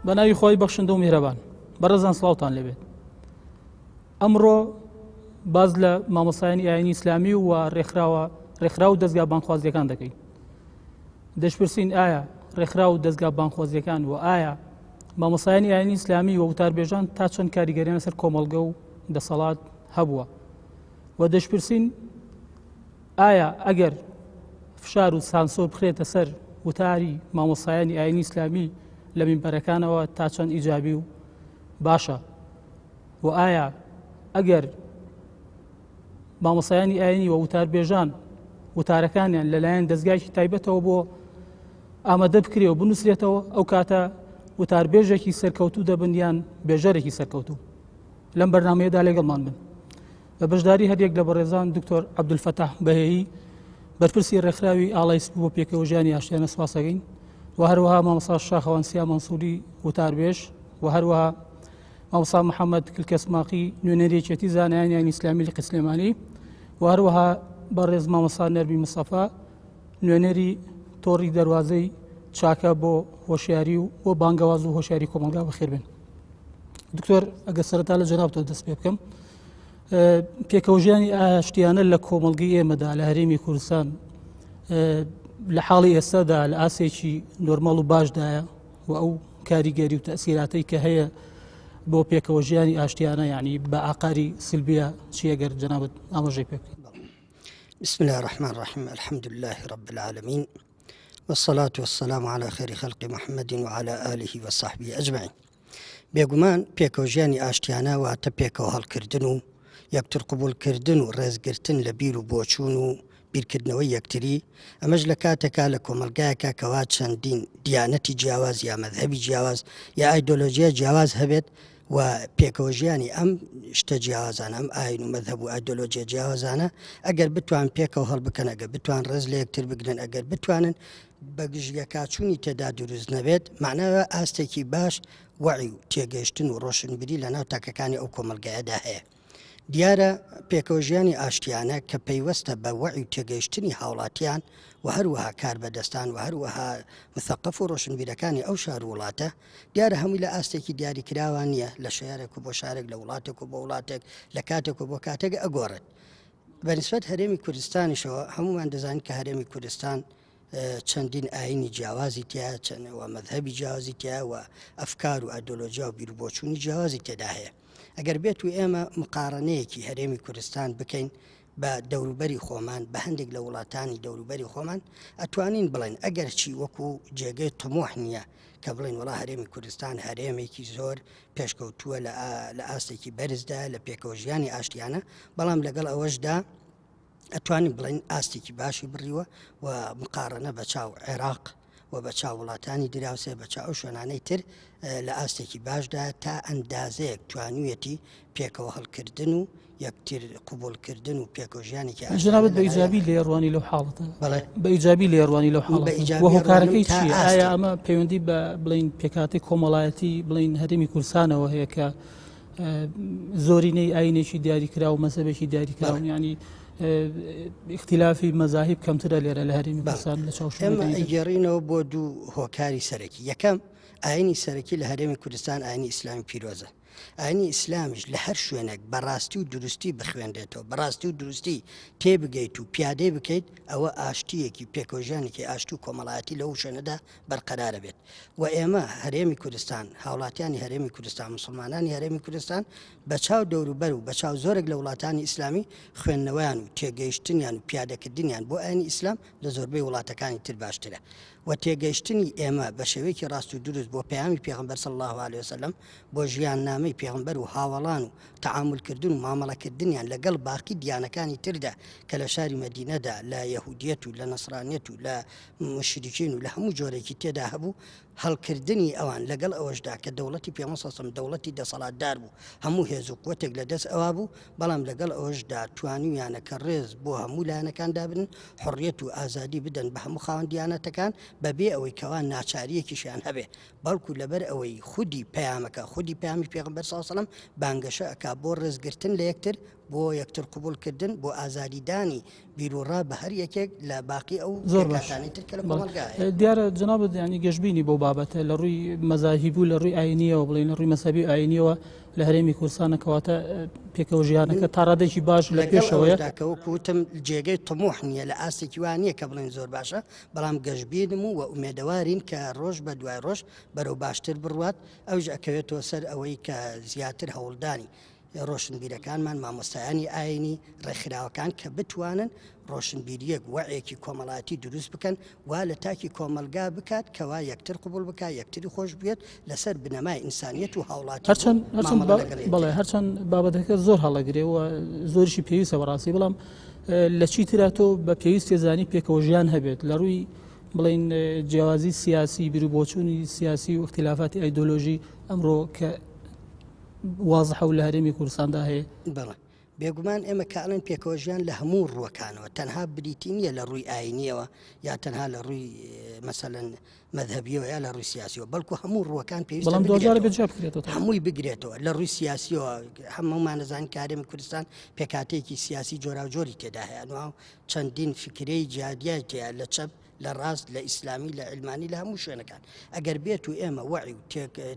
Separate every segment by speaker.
Speaker 1: بە ناوی خۆی بەخشندە و میهرەبان بەڕێزان سڵاوتان لێبێت ئەمڕۆ باز لە مامۆسایانی ئاینی ئیسلامی و ڕێکخراوە ڕێکخراو و دەستگا بانخوازیەکان دەکەین دەشپرسین ئایا ڕێکخراو و دەستگا بانخوازیەکان و ئایا مامۆسایانی ئاینی ئیسلامی و وتاربێژان تا چەند کاریگەریان لەسەر کۆمەڵگە و دەسەڵات هەبووە و دەشپرسین ئایا ئەگەر فشار و سانسۆر بخرێتە سەر وتاری مامۆسایانی ئاینی ئیسلامی لە مینبەرەکانەوە تا چەند ئیجابی و باشە و ئایا ئەگەر مامۆسایانی ئاینی و وتاربێژان وتارەکانیان لەلایەن دەستگایکی تایبەتەوە بۆ ئامادە بکرێ و بنووسرێتەوە ئەو کاتە وتاربێژێکی سەرکەوتوو دەبن یان بێژەرێکی سەرکەوتوو لەم بەرنمەیەدا لەگەڵمان بن بە بەشداری هەریەک لە بەڕێزان دکتۆر عەبدولفەتاح بەهێی بەرپرسی ڕێکخراوی ئاڵای سپی بۆ پێکەوە ژیانی ئاشتیانە سپاسەکەین و هەروەها مامۆستا شاخەوان سیا مەنسووری وتاربێژ و هەروەها مامۆستا محەممەد کلکەسماقی نوێنەری یەکێتی زانایانی ئایینی ئیسلامی لقی سلێمانی و هەروەها بەڕێز مامۆستا نەرمی مستەفا نوێنەری تۆڕی دەروازەی چاکە بۆ هۆشیاری و بۆ بانگەواز و هۆشیاری کۆمەڵگا بەخێر بێن. دکتۆر ئەگەر سەرەتا لە جەنابتەوە دەست پێ بکەم پێکەوەژیانی ئاشتیانە لە کۆمەڵگەی ئێمەدا لە هەرێمی کوردستان لە حاڵی ئێستادا لە ئاسێکی نۆرمەڵ و باشدایە و ئەو کاریگەری و تەسیراتەی کە هەیە بۆ پێکەوە ژیانی ئاشتیانە یعنی بە ئاقاری سلبیە چیە گەر جەنابت ئاماژەی پێ بکەیت؟
Speaker 2: بسم الله الرحمن الرحيم الحمد لله رب العالمين والصلاة والسلام على خير خلق محمد وعلى آله وصحبه أجمعين بێگومان پێکەوەژیانی ئاشتیانە واتە پێکەوە هەڵکردن و یەکتر قبوڵکردن و ڕێزگرتن لە بیر و بۆچوون و بیرکردنەوەی یەکتری، ئەمەش لە کاتێکا لە کۆمەڵگایەکا کەوا چەندین دیانەتی جیاواز یا مەزهەبی جیاواز یا ئایدۆلۆژیای جیاواز هەبێت و پێکەوە ژیانی ئەم شتە جیاوازانە ئەم ئاین و مەزهەب و ئایدۆلۆژیا جیاوازانە ئەگەر بتوان پێکەوە هەڵبکەن ئەگەر بتوان ڕێز لە یەکتر بگرن ئەگەر بتوانن بەگژیەکاچوونی تێدا دروست نەبێت معناوە ئاستێکی باش وەعی و تێگەیشتن و ڕۆشنبیری لەناو تاکەکانی ئەو کۆمەڵگایەدا هەیە. دیارە پێکەوەژیانی ئاشتیانە کە پەیوەستە بە وەعی و تێگەیشتنی هاوڵاتیان و هەروەها کاربەدەستان و هەروەها مثەقەف و ڕۆشنبیرەکانی ئەو شار و وڵاتە، دیارە هەمووی لە ئاستێکی دیاریکراوا نییە، لە شارێک و بۆ شارێک، لە وڵاتێک و بۆ وڵاتێک، لە کاتێک و بۆ کاتێک ئەگۆڕێت. بە نیسبەت هەرێمی کوردستانیشەوە هەموومان دەزانین کە هەرێمی کوردستان چەندین ئایینی جیاوازی تیایە، چەند و مەزهەبی جیاوازی تیایە و ئەفکار و ئایدۆلۆژیا و بیروبۆچوونی جیاوازی تێدا هەیە. ئەگەر بێت و ئێمە مقارەنەیەکی هەرێمی کوردستان بکەین بە دەوروبەری خۆمان، بە هەندێک لە وڵاتانی دەوروبەری خۆمان، ئەتوانین بڵێن ئەگەرچی وەکو جێگەی طموح نییە کە بڵێن وەڵا هەرێمی کوردستان هەرێمێکی زۆر پێشکەوتووە لە ئاستێکی بەرزدا لە پێکەوە ژیانی ئاشتیانە، بەڵام لەگەڵ ئەوەشدا ئەتوانین بڵێین ئاستێکی باشی بڕیوە و مقارەنە بە چاو عێراق و بە چاو وڵاتانی دراوسێ بە چاو ئەو شوێنانەی تر لە ئاستێکی باشدا تا ئەندازەیەک توانویەتی پێکەوە هەڵکردن و یەکتر قبوڵکردن و پێکەوە ژیانێکی
Speaker 1: جنابت بە ئیجابی لێڕوانی لەو حاڵەتە بە ئیجابی لێڕوانی لەو حاڵەتە و هۆکارەکەی چییە؟ ئایا ئەمە پەیوەندی بە بڵین پێکهاتەی کۆمەڵایەتی بڵین هەرێمی کوردستانەوە هەیە کە زۆرینەی ئاینێکی دیاریکراو مەزهەبێکی دیاریکراون ینی اختلافی مەزاهیب کەمترە لێرە لە هەرێمی کوردستان لە چاو
Speaker 2: ئێمە ئەگەڕینەوە بۆ دوو هۆکاری سەرەکی یەکەم ئاینی سەرەکی لە هەرێمی کوردستان ئاینی ئیسلامی پیرۆزە ئاینی ئیسلامیش لە هەر شوێنێک بەڕاستی و دروستی بخوێنرێتەوە بەڕاستی و دروستی تێبگەیت و پیادەی بکەیت ئەوە ئاشتیەکی پێکەوەژیانێکی ئاشتی و کۆمەڵایەتی لەو شوێنەدا بەرقەرارە بێت و ئێمە هەرێمی کوردستان هاوڵاتیانی هەرێمی کوردستان مسلمانانی هەرێمی کوردستان بە چاو دەوروبەر و بە چاو زۆرێک لە وڵاتانی ئیسلامی خوێندنەوەیان و تێگەیشتنیان و پیادەکردنیان بۆ ئاینی ئیسلام لە زۆربەی وڵاتەکانی تر باشترە و تێگەیشتنی ئێمە بە شێوەیەکی ڕاست و دروست بۆ پەیامی پێغەمبەر صلی الله علیه وسلم بۆ ژیاننامەی پێغەمبەر و هاوەڵان و تەعامولکردن و مامەڵەکردنیان لەگەڵ باقی دیانەکانی تردا کە لە شاری مەدینەدا لە یەهودیەت و لە نەسرانیەت و لە موشریکین و لە هەموو جۆرێکی تێدا هەبوو. هەڵکردنی ئەوان لەگەڵ ئەوەشدا کە دەوڵەتی پێغەمبەر صلی اللە علیە و سلم دەوڵەتی دەسەڵاتدار بوو هەموو هێز و قوتێک لە دەست ئەوا بوو بەڵام لەگەڵ ئەوەشدا توانیویانە کە ڕێز بۆ هەموو لایەنەکان دابنن حڕیەت و ئازادی بدەن بە هەموو خاوەن دیانەتەکان بەبێ ئەوەی کەوا ناچاریەکیشیان هەبێ بەڵکو لەبەر ئەوەی خودی پەیامەکە خودی پەیامی پێغەمبەر صلی اللە علیە و سلم بانگەشە ئەکا بۆ ڕێزگرتن لە یەکتر بۆ یەکتر قبوڵ کردن، بۆ ئازادی دانی بیروڕا بە هەر یەکێک لە باقی ئەو
Speaker 1: زۆر باش
Speaker 2: پێکهاتانەی تر کە لە کۆمەڵگا هەیە.
Speaker 1: دیارە جەنابت یانی گەشبینی بەو بابەتە لە ڕووی مەزاهیب و لە ڕووی ئاینیەوە بڵێین لە ڕووی مەزهەبی و ئاینیەوە لە هەرێمی کوردستانە کەواتە پێکەوە ژیانەکە تا ڕادەیەکی باش لە
Speaker 2: لەگەڵ
Speaker 1: پێشەوەیە.
Speaker 2: ئەوەشدا کە وەکو وتم جێگەی طموح نییە لە ئاستێکی وا نییە کە بڵێین زۆر باشە، بەڵام گەشبینم و وە ئومێدەوارین کە ڕۆژ بە دوای ڕۆژ بەرەو باشتر بڕوات، ئەویش ئەکەوێتەوە سەر ئەوەی کە زیاتر هەوڵدانی ڕۆشنبیرەکانمان، مامۆستایانی ئاینی، ڕێکخراوەکان کە بتوانن ڕۆشنبیرییەک، وەعیەکی کۆمەڵایەتی دروست بکەن وا لە تاکی کۆمەڵگا بکات کەوا یەکتر قبوڵ بکات، یەکتری خۆش بوێت، لەسەر بنەمای ئینسانیەت و هاوڵاتی بوون
Speaker 1: هەرچەند هەرچەند
Speaker 2: مامەڵە لەگەڵ یەکتری
Speaker 1: بەڵێ
Speaker 2: بکەن.
Speaker 1: هەرچەند بابەتەکە زۆر هەڵەگرێ و زۆریشی پێویستە بەڕاستی، بەڵام لە چی ترا تۆ بە پێویست تێزانی پێکەوە ژیان هەبێت لە ڕووی بڵێین جیاوازی سیاسی، بیروبۆچوونی سیاسی و ئیختیلافاتی ئایدۆلۆژی ئەمڕۆ کە وازحە و لە هەرێمی کوردستاندا هەیە؟
Speaker 2: بەڵێ بێگومان ئێمە کە ئەڵێن پێکەوەژیان لە هەموو ڕووەکانەوە تەنها بریتی نییە لە ڕووی ئاینیەوە یا تەنها لە ڕووی مەسەلەن مەذهبیەوە یا لە ڕووی سیاسیەوە بەڵکو هەموو ڕووەکان پێویستە
Speaker 1: بەڵام دواجار
Speaker 2: بگرێتەوە
Speaker 1: بێت جیا بکرێتەوە.
Speaker 2: هەمووی بگرێتەوە لە ڕووی سیاسیەوە هەموومان دەزانین کە هەرێمی کوردستان پێکهاتەیەکی سیاسی جۆراوجۆری تێدا هەیە نوا چەندین فکرەی جیاجیای تێیە لە چەپ لە ڕاست، لە ئیسلامی، لە عیلمانی، لە هەموو شوێنەکان. ئەگەر بێت و ئێمە وەعی و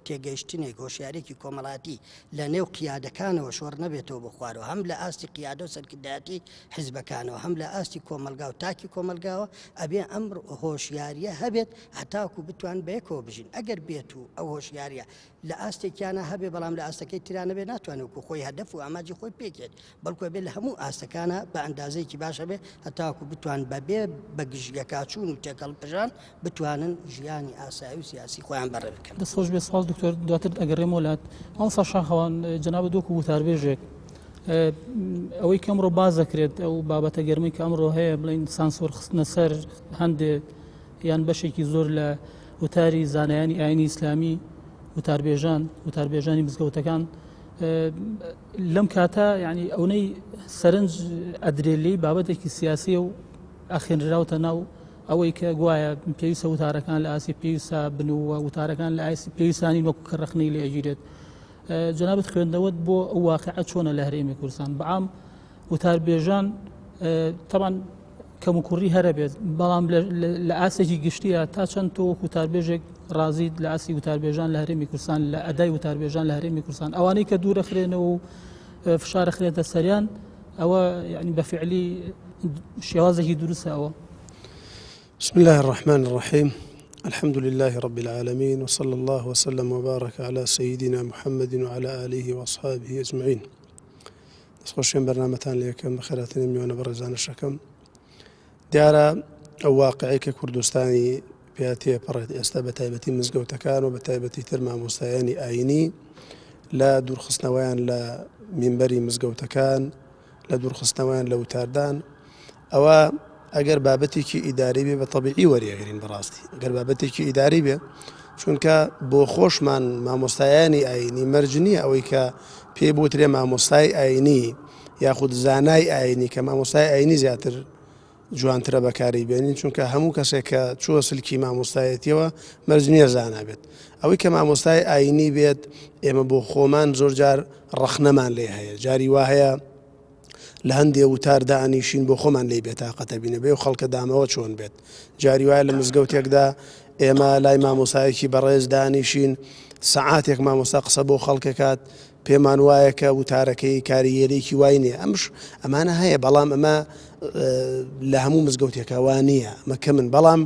Speaker 2: تێگەیشتنێک، هۆشیارییەکی کۆمەڵایەتی لە نێو قیادەکانەوە شۆڕ نەبێتەوە بۆ خوارەوە، هەم لە ئاستی قیادە و سەرکردایەتی حیزبەکانەوە، هەم لە ئاستی کۆمەڵگا و تاکی کۆمەڵگاوە، ئەبێ ئەم هۆشیارییە هەبێت هەتاکوو بتوانن بەیەکەوە بژین. ئەگەر بێت و ئەو هۆشیارییە لە ئاستێکیانا هەبێ بەڵام لە ئاستەکەی ترا نەبێ ناتوانێ وەکو خۆی هەدەف و ئامانجی خۆی پێکێت بەڵکو ئەبێ لە هەموو ئاستەکانا بە ئەندازەیەکی باش هەبێ هەتاکو بتوان بەبێ بە گژیەکاچوون و تێکەڵ پژان بتوانن ژیانی ئاسایی و سیاسی خۆیان بەڕێ بکەن.
Speaker 1: دەست خۆش بێ سپاس دکتۆر دواتر ئەگەڕێمەوە لات مامۆستا شاخەوان جەنابت وەکو وتاربێژێک ئەوەی کە ئەمڕۆ باس دەکرێت ئەو بابەتە گەرمەی کە ئەمڕۆ هەیە بڵین سانسۆر خستنە سەر هەندێک یان بەشێکی زۆر لە وتاری زانایانی ئاینی ئیسلامی وتاربێژان وتاربێژانی مزگەوتەکان لەم کاتە یعنی ئەونەی سەرنج ئەدرێ لێی بابەتێکی سیاسیە و ئەخێنراوتە ناو ئەوەی کە گوایە پێویستە وتارەکان لە ئاسی پێویستە بن و وتارەکان لە ئاسی پێویستانی وەکو کە ڕەخنەی لێ ئەگیرێت جەنابت خوێندنەوەت بۆ ئەو واقعە چۆنە لە هەرێمی کوردستان بەعام وتاربێژان تەبعەن کەموکوڕی هەرە بێت بەڵام لە ئاستێکی گشتیە تا چەند تۆ وەکو وتاربێژێک ڕازیت لە ئاستی وتاربێژان لە هەرێمی کوردستان لە ئەدای وتاربێژان لە هەرێمی کوردستان ئەوانەی کە دوورەخرێنەوە و فشارەخرێتە سەریان ئەوە یعنی بە فعلی شێوازێکی دروستە ئەوە
Speaker 3: بسم الله الرحمن الرحيم الحمد لله رب العالمين وصلى الله وسلم وبارك على سيدنا محمد وعلى آله وأصحابه أجمعين دەستخۆشیم بەرنامەتان لەکەم بەخێراتنی میوانە بەڕێزانەشەکەم دیارە ئەو واقعی کە کوردستانی پیا تێپەڕێت ئێستا بە تایبەتی مزگەوتەکان و بە تایبەتی تر مامۆستایانی ئاینی لە دوورخستنەوەیان لە مینبەری مزگەوتەکان لە دوورخستنەوەیان لە وتاردان ئەوە ئەگەر بابەتێکی ئیداری بێ بە تەبیعی وەریەگرین بەڕاستی ئەگەر بابەتێکی ئیداری بێ چونکە بۆ خۆشمان مامۆستایانی ئاینی مەرج نییە ئەوەی کە پێی بوترێ مامۆستای ئاینی یاخود زانای ئاینی کە مامۆستای ئاینی زیاتر جوانترە بەکاری بێنین چونکە هەموو کەسێک کە چووە سلکی مامۆستایەتیەوە مەرج نییە زانا بێت ئەوەی کە مامۆستای ئاینی بێت ئێمە بۆ خۆمان زۆر جار ڕەخنەمان لێ هەیە جاری وا هەیە لە هەندێ وتار دانیشین بۆ خۆمان لێی بێتاقەتە بینە بێ و خەڵکە دامەوە چۆن بێت جاری وایە لە مزگەوتێکدا ئێمە لای مامۆسایەکی بەڕێز دانیشین سەعاتێک مامۆستا قسە بۆ خەڵکەکات پێمان وایە کە وتارەکەی کاریگەریەکی وای نییە ئەمش ئەمانە هەیە بەڵام ئەمە لە هەموو مزگەوتێکە وا نییە ئەمە کەمن بەڵام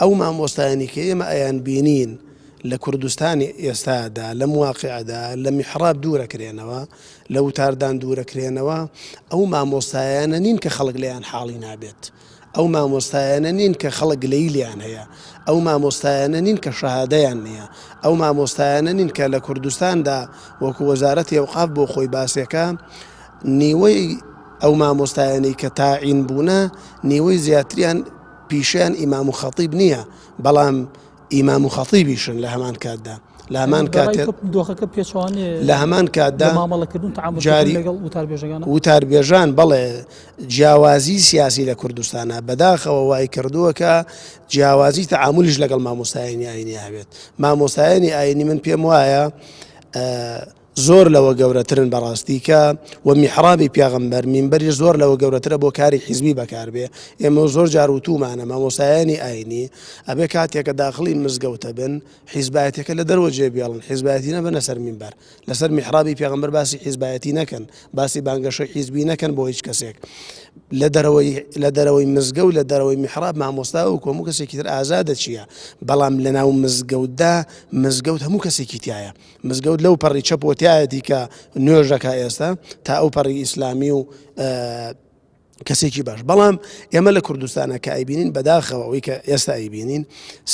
Speaker 3: ئەو مامۆستایانی کە ئێمە ئەیان بینین لە کوردستانی ئێستادا لەم واقعدا لە میحراب دوورەکرێنەوە لە وتاردان دوورەکرێنەوە ئەو مامۆستایانە نین کە خەڵک لێیان حاڵی نابێت ئەو مامۆستایانە نین کە خەڵک گلەیی لێیان هەیە، ئەو مامۆستایانە نین کە شەهادەیان نییە، ئەو مامۆستایانە نین کە لە کوردستاندا وەکو وەزارەتی ئەوقاف بۆ خۆی باسێکە، نیوەی ئەو مامۆستایانەی کە تاعین بوونە نیوەی زیاتریان پیشەیان ئیمام و خەتیب نییە، بەڵام. ئیمام و خەتیبیشن لە هەمان کاتدا لە هەمان کاتێ
Speaker 1: دۆخەکە پێچوانێ
Speaker 3: لە هەمان کاتدا
Speaker 1: مامەڵەکردن جاری لەگەڵ وتاربێژەکان
Speaker 3: وتاربێژان بەڵێ جیاوازی سیاسی لە کوردستانە بەداخەوە وای کردووە کە جیاوازی تەعاملیش لەگەڵ مامۆستایانی ئاینی هەبێت مامۆستایانی ئاینی من پێم وایە زۆر لەوە گەورەترن بەڕاستی کە و میحرابی پێغەمبەر مینبەریش زۆر لەوە گەورەترە بۆ کاری حیزبی بەکاربێ ئێمە زۆر جار وتومانە مامۆستایانی ئاینی ئەبێ کاتێکە داخڵی مزگەوتە بن حیزبایەتەکە لە دەرەوە جێ بێڵن حیزبایەتی نەبەنە سەر مینبەر لەسەر میحرابی پێغەمبەر باسی حیزبایەتی نەکەن باسی بانگەشەی حیزبی نەکەن بۆ هیچ کەسێک لە دەرەوەی لە دەرەوەی مزگەوت لە دەرەوەی میحراب مامۆستا و کۆمو کەسێکی تر ئازادە چییە بەڵام لە ناو مزگەوتدا مزگەوت هەموو کەسێکی تایە مزگەوت لەو پەڕی چەپ و تایەتی کە نوێژ دەکا ئێستا تا ئەو پەڕی ئیسلامی و کەسێکی باش بەڵام ئێمە لە کوردستانە کە ئەیبینین بەداخەوە ئەوەی کە ئێستا ئەیبینین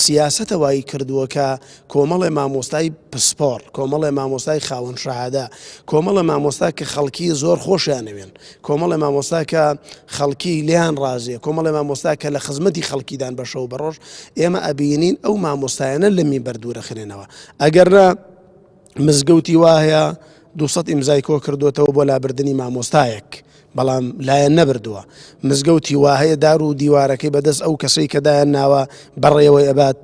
Speaker 3: سیاسەتە وای کردووە کە کۆمەڵێ مامۆستای پسپۆڕ کۆمەڵێ مامۆستای خاوەن شەهادە کۆمەڵە مامۆستا کە خەڵکی زۆر خۆشیانەوێن کۆمەڵێ مامۆستا کە خەڵکی لێیان ڕازیە کۆمەڵێ مامۆستا کە لە خزمەتی خەڵکیدان بە شەو بە ڕۆژ ئێمە ئەبینین ئەو مامۆستایانە لە مینبەر دوورەخرێنەوە ئەگەر نا مزگەوتی وا هەیە 200 ئیمزای کۆ کردوێتەوە بۆ لابردنی مامۆستایەک بەڵام لایەن نەبردووە مزگەوتی وا هەیە دار و دیوارەکەی بەدەست ئەو کەسەی کە دایان ناوە بەڕێوەی ئەبات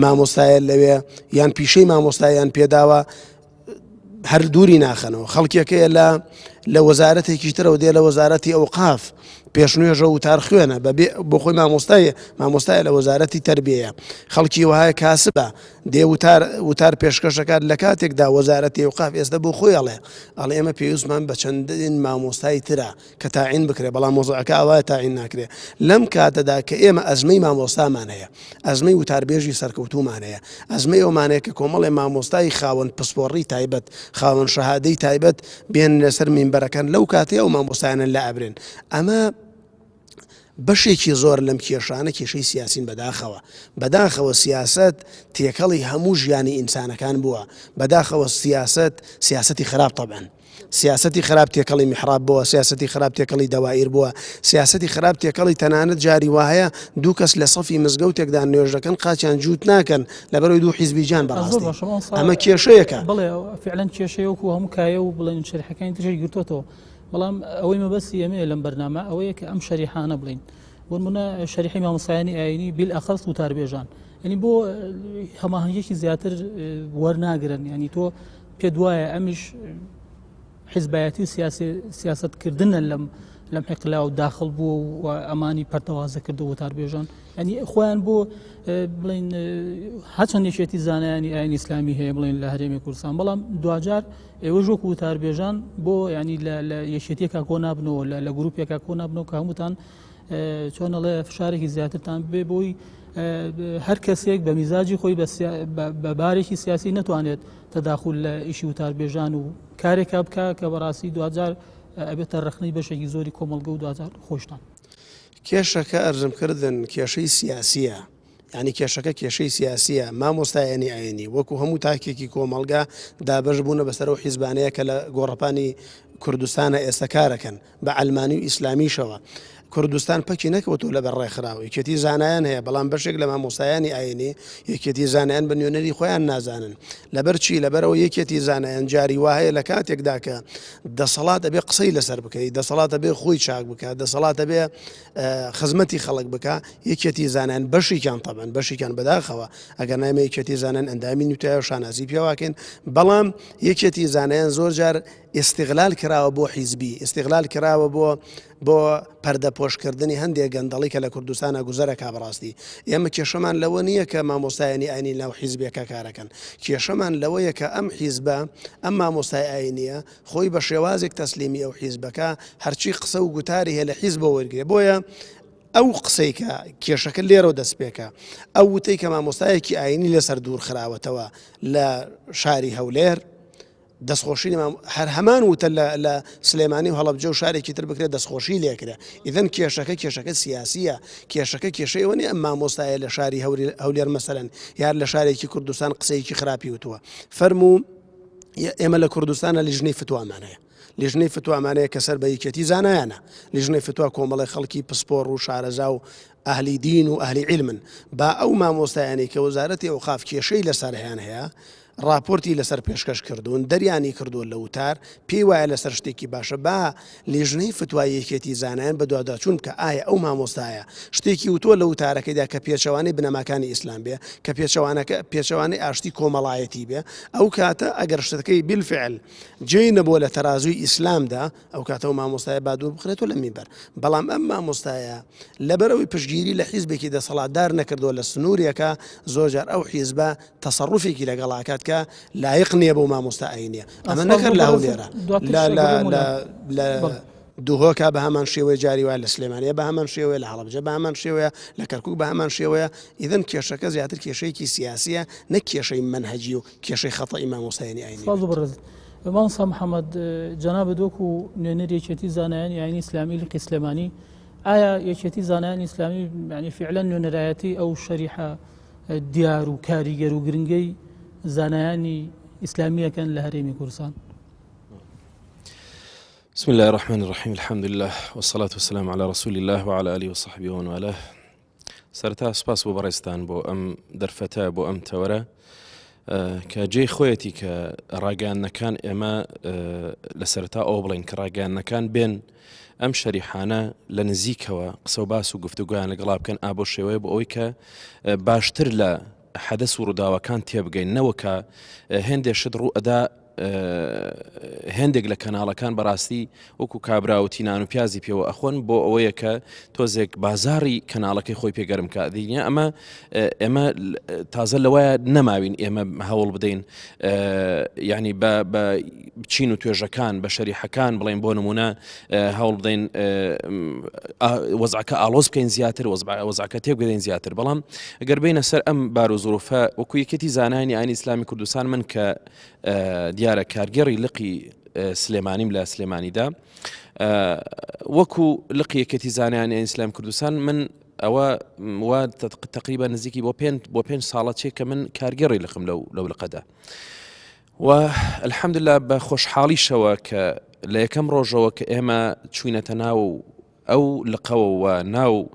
Speaker 3: مامۆستایە لەوێ یان پیشەی مامۆستایان پێداوە هەر دووری ناخەنەوە خەڵکیەکەیە لە لە وەزارەتێکی ترەوە دێ لە وەزارەتی ئەوقاف پێشنوێژە وتار خوێنە بەبێ بۆ خۆی مامۆستای مامۆستای لە وەزارەتی تربیەیە خەڵکی وهایە کاسبە دێ وتار وتار پێشکەشەکات لە کاتێکدا وەزارەتی ئەوقاف ئێستا بۆ خۆی ئەڵێ ئەڵێ ئێمە پێویستمان بە چەندین مامۆستای ترە کە تاعین بکرێ بەڵام وەزعەکە ئاوایە تاعین ناکرێ لەم کاتەدا کە ئێمە ئەزمەی مامۆستامان هەیە ئەزمەی وتاربێژی سەرکەوتومان هەیە ئەزمەی ئەومانەیە کە کۆمەڵێ مامۆستای خاوەن پسپۆڕی تایبەت خاوەن شەهادەی تایبەت بێن لەسەر مینبەرەکان لەو کاتەی ئەو مامۆستایانە لە ئەبرێن ئەمە بەشێکی زۆر لەم کێشانە کێشەی سیاسین بەداخەوە بەداخەوە سیاست تێکەڵی هەموو ژیانی ئینسانەکان بووە بەداخەوە سیاست سیاستی خراپ تەبەن سیاسەتی خراپ تێکەڵی میحراب بووە، سیاسەتی خراپ تێکەڵی دەوائیر بووە، سیاسەتی خراپ تێکەڵی تەنانەت جاری وا هەیە دوو کەس لە سەفی مزگەوتێکدا نوێژ دەکەن قاچیان جووت ناکەن لەبەرەوەی دوو حیزبی جیان
Speaker 1: زۆر
Speaker 3: بەڕاستی
Speaker 1: باشە مامۆستا
Speaker 3: ئەمە کێشەیەکە.
Speaker 1: بەڵێ فعلا کێشەیە وەکو هەموو کایە و بڵێن شەریحەکانی تریش گرتووەتەوە بەڵام ئەوەی مەبەستی ئێمەیە لەم بەرنامە ئەوەیە کە ئەم شەریحانە بڵین بۆ نمونە شەریحی مامۆستایانی ئاینی بالئەخەس وتاربێژان یعنی بۆ هەماهەنگیەکی زیاتر وەرناگرن یعنی تۆ پێت وایە ئەمیش حیزبایەتی و سیاسەتکردنە لەم لەم حقلا و داخل بووە و ئەمانی پەرتەوازە کردو وتاربێژان ینی خۆیان بۆ بڵین هەچەند یەکێتی زانایانی ئاین ئیسلامی هەیە بڵین لە هەرێمی کوردستان بەڵام دوجار ئێوە ژۆک وتاربێژان بۆ ینی لە یەکێتیەکە کۆ نابنەوە لە گروپێکە کۆ نابنەوە کە هەمووتان چۆن ئەڵێ فشارێکی زیاترتان بێ بۆی هەر کەسێک بە میزاجی خۆی بە بارێکی سیاسی نەتوانێت تەداخول لە ئیشی وتاربێژان و کارێکا بکە کە بەڕاستی دوجار ئەبێتە ڕخنەی بەشێکی زۆری کۆمەڵگە و دوجار خۆشتان.
Speaker 3: کێشەکە ئەرزم کردن کێشەی سیاسیە یانی کێشەکە کێشەی سیاسیە مامۆستایانی ئاینی وەکو هەموو تاکێکی کۆمەڵگا دابەش بوونە بەسەر ئەو حیزبانەیە کە لە گۆڕەپانی کوردستانە ئێستا کارەکەن بە عەلمانی و ئیسلامیشەوە کوردستان پەکی نەکەوتووە لەبەر ڕێکخراو یەکێتی زانایان هەیە بەڵام بەشێک لە مامۆستایانی ئاینی یەکێتی زانایان بە نوێنەری خۆیان نازانن لەبەر چی لەبەرەوە یەکێتی زانایان جاری وا هەیە لە کاتێکدا کە دەسەڵات ئەبێ قسەی لەسەر بکەی دەسەڵات ئەبێ خۆی چاک بکە دەسەڵات ئەبێ خزمەتی خەڵک بکە یەکێتی زانایان بەشێکیان تەبەن بەشێکیان بەداخەوە ئەگەر نایمە یەکێتی زانایان ئەندامی نوتایە شانازی پێواکەین بەڵام یەکێتی زانایان زۆر جار ئیستیغلال کراوە بۆ حیزبی، ئیستیغلال کراوە بۆ بۆ پەردەپۆشکردنی هەندێک گەندەڵی کە لە کوردستانا گوزەرەکا بەڕاستی ئێمە کێشەمان لەوە نییە کە مامۆستایانی ئاینی ناو حیزبێکا کارەکەن کێشەمان لەوەیە کە ئەم حیزبە ئەم مامۆستای ئاینیە خۆی بە شێوازێک تەسلیمی ئەو حیزبەکە هەرچی قسە و گوتاری هەیە لە حیزبەوە وەرگێ بۆیە ئەو قسەی کە کێشەکە لێرەوە دەست پێکە ئەو وتەی کە مامۆستایەکی ئاینی لەسەر دوور خراوەتەوە لە شاری هەولێر دەستخۆشی لە مام هەر هەمان وتە لە لە سلێمانی و هەڵەبجە و شارێکی تر بکرێت دەستخۆشی لێکرێ ئیذن کێشەکە کێشەکە سیاسیە کێشەکە کێشەی ئەوە نیە ئەم مامۆستایە لە شاری هەولێر مەسەلەن یار لە شارێکی کوردستان قسەیەکی خراپی وتووە فەرموو ئێمە لە کوردستانە لیژنەی فتوامان هەیە. لیژنەی فتوا ئەمانەیە کە سەر بە یەکێتی زانایانە. لیژنەی فتوا کۆمەڵێک خەڵکی پسپۆڕ و شارەزا و ئەهلی دین و ئەهلی عیلمن. با ئەو مامۆستایانەی کە وەزارەتی ئەوقاف کێشەی لەسەریان هەیە، ڕاپۆرتی لەسەر پێشکەش کردوون، دەریانی کردووە لە وتار، پێی وایە لەسەر شتێکی باشە، با لیژنەی فتوای یەکێتی زانایان بەدواداچوون بکا ئایا ئەو مامۆستایە شتێکی وتووە لە وتارەکەیدا کە پێچەوانەی بنەماکانی ئیسلام بێ، کە پێچەوانەکە پێچەوانەی ئاشتی کۆمەڵایەتی بێ، ئەو کاتە ئەگەر شتەکەی بیلفعل جێی نەبووە لە تەرازووی ئیسلامدا، ئەو کاتە ئەو مامۆستایە با دوور بخرێتەوە لە مینبەر. بەڵام ئەم مامۆستایە لەبەر ئەوەی پشتگیری لە حیزبێکی دەسەڵاتدار نەکردووە لە سنوورێکا، زۆرجار ئەو حیزبە تەسەڕوفێکی لەگەڵ ئەکات کە لایق نییە بەو مامۆستا ئاینیە. ئەمە نەک هەر لە هەولێرە، لە دهۆکا بە هەمان شێوەیە، جاری وایە لە سلێمانیە بە هەمان شێوەیە، لە هەڵەبجە بە هەمان شێوەیە، لە کەرکوک بە هەمان شێوەیە. ئیذن کێشەکە زیاتر کێشەیەکی سیاسیە نەک کێشەی مەنهەجی و کێشەی خەتەئی مامۆستایانی ئاینی.
Speaker 1: سپاس بۆ بەڕێزت. مامۆستا محەممەد، جەنابت وەکو نوێنەری یەکێتی زانایانی ئاینی ئیسلامی لقی سلێمانی، ئایا یەکێتی زانایانی ئیسلامی یعنی فعلا نوێنەرایەتی ئەو شەریحە دیار و کاریگەر و گرنگەی زانایانی ئیسلامیەکەن لە هەرێمی کوردستان؟
Speaker 4: بسم الله الرحمن الرحيم الحمد لله والصلاة والسلام على رسول الله وعلى آله وصحبه ومن والاه سەرەتا سپاس بۆ بەڕێزتان بۆ ئەم دەرفەتە بۆ ئەم تەوەرە کە جێی خۆیەتی کە ڕاگەیاندنەکان ئێمە لە سەرەتا ئەوە بڵێن کە ڕاگەیاندنەکان بێن ئەم شەریحانە لە نزیکەوە قسە و باس و گفتوگویان لەگەڵا بکەن ئا بۆ شێوەیە بۆ ئەوەی کە باشتر لە حەدەس و ڕووداوەکان تێبگەین نەوەکە هێندێ شت ڕوو ئەدا هێندێک لە کەناڵەکان بەڕاستی وەکو کابرا و تینان و پیازی پێوە ئەخۆن بۆ ئەوەیە کە تۆزێک بازاری کەناڵەکەی خۆی پێگەرم کە دینە ئەمە ئێمە تازە لەوەیە نەماوین ئێمە هەوڵ بدەین یعنی بە چین و توێژەکان بە شەریحەکان بڵێن بۆ نمونە هەوڵ بدەین وەزعەکە ئالۆز بکەین زیاتر وەزعەکە تێبگەین زیاتر بەڵام گەر بینە سەر ئەم بار و زروفە وەکو یەکێتی زانانی ئاینی ئیسلامی کوردستان من کە دیارە کارگێڕی لقی سلێمانیم لە سلێمانیدا وەکو لقی یەکێتی زانایانی ئیسلام کوردستان من ئەوە وا تقریبا نزیکی بۆ پێ بۆ پێ ساڵە چێ کە من کارگێڕی لقم لەو لەو لقەدا و الحەمدلله بە خۆشحاڵیشەوە کە لە یەکەم ڕۆژەوە کە ئێمە چوینەتە ناو ئەو لقەوە و ناو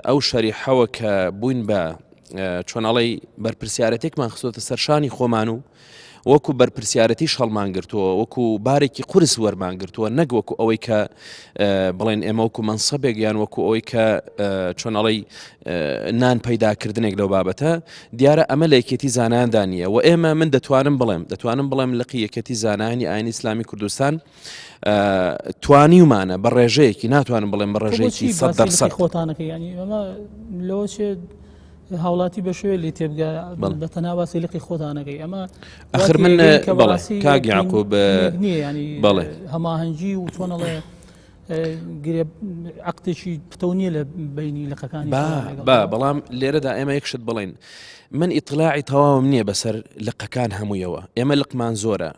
Speaker 4: ئەو شەریحەوە کە بووین بە چۆن ئەڵێی بەرپرسیارەتێکمان خستۆتە سەرشانی خۆمان و وەکو بەرپرسیارەتیش هەڵمان گرتووە وەکو بارێکی قورس وەرمان گرتووە نەک وەکو ئەوەی کە بڵێن ئێمە وەکو مەنسەبێک یان وەکو ئەوەی کە چۆن ئەڵێی نان پەیداکردنێک لەو بابەتە دیارە ئەمە لە یەکێتی زانایاندا نییە و ئێمە من دەتوانم بڵێم دەتوانم بڵێم لقی یەکێتی زانایانی ئاینی ئیسلامی کوردستان توانیومانە بە ڕێژەیەکی ناتوانم بڵێم بە ڕێژەیەکی
Speaker 1: سەد خۆتانەکە ینی ئەمە لەوە چێ هاوڵاتی بە شوێ لێ تێبگە بە تەنها باسی لقی خۆتانەکەی ئەمە
Speaker 4: ئەخر من کاک یعقوب
Speaker 1: نییە ینی
Speaker 4: بەڵێ
Speaker 1: هەماهەنگی و چۆنەڵێ گرێ عقدێکی پتەو نییە لە بینی لقەکانی
Speaker 4: با بەڵام لێرەدا ئێمە یەک شت بڵین من ئیطلاعی تەواوم نییە بەسەر لقەکان هەموویەوە ئێمە لقمان زۆرە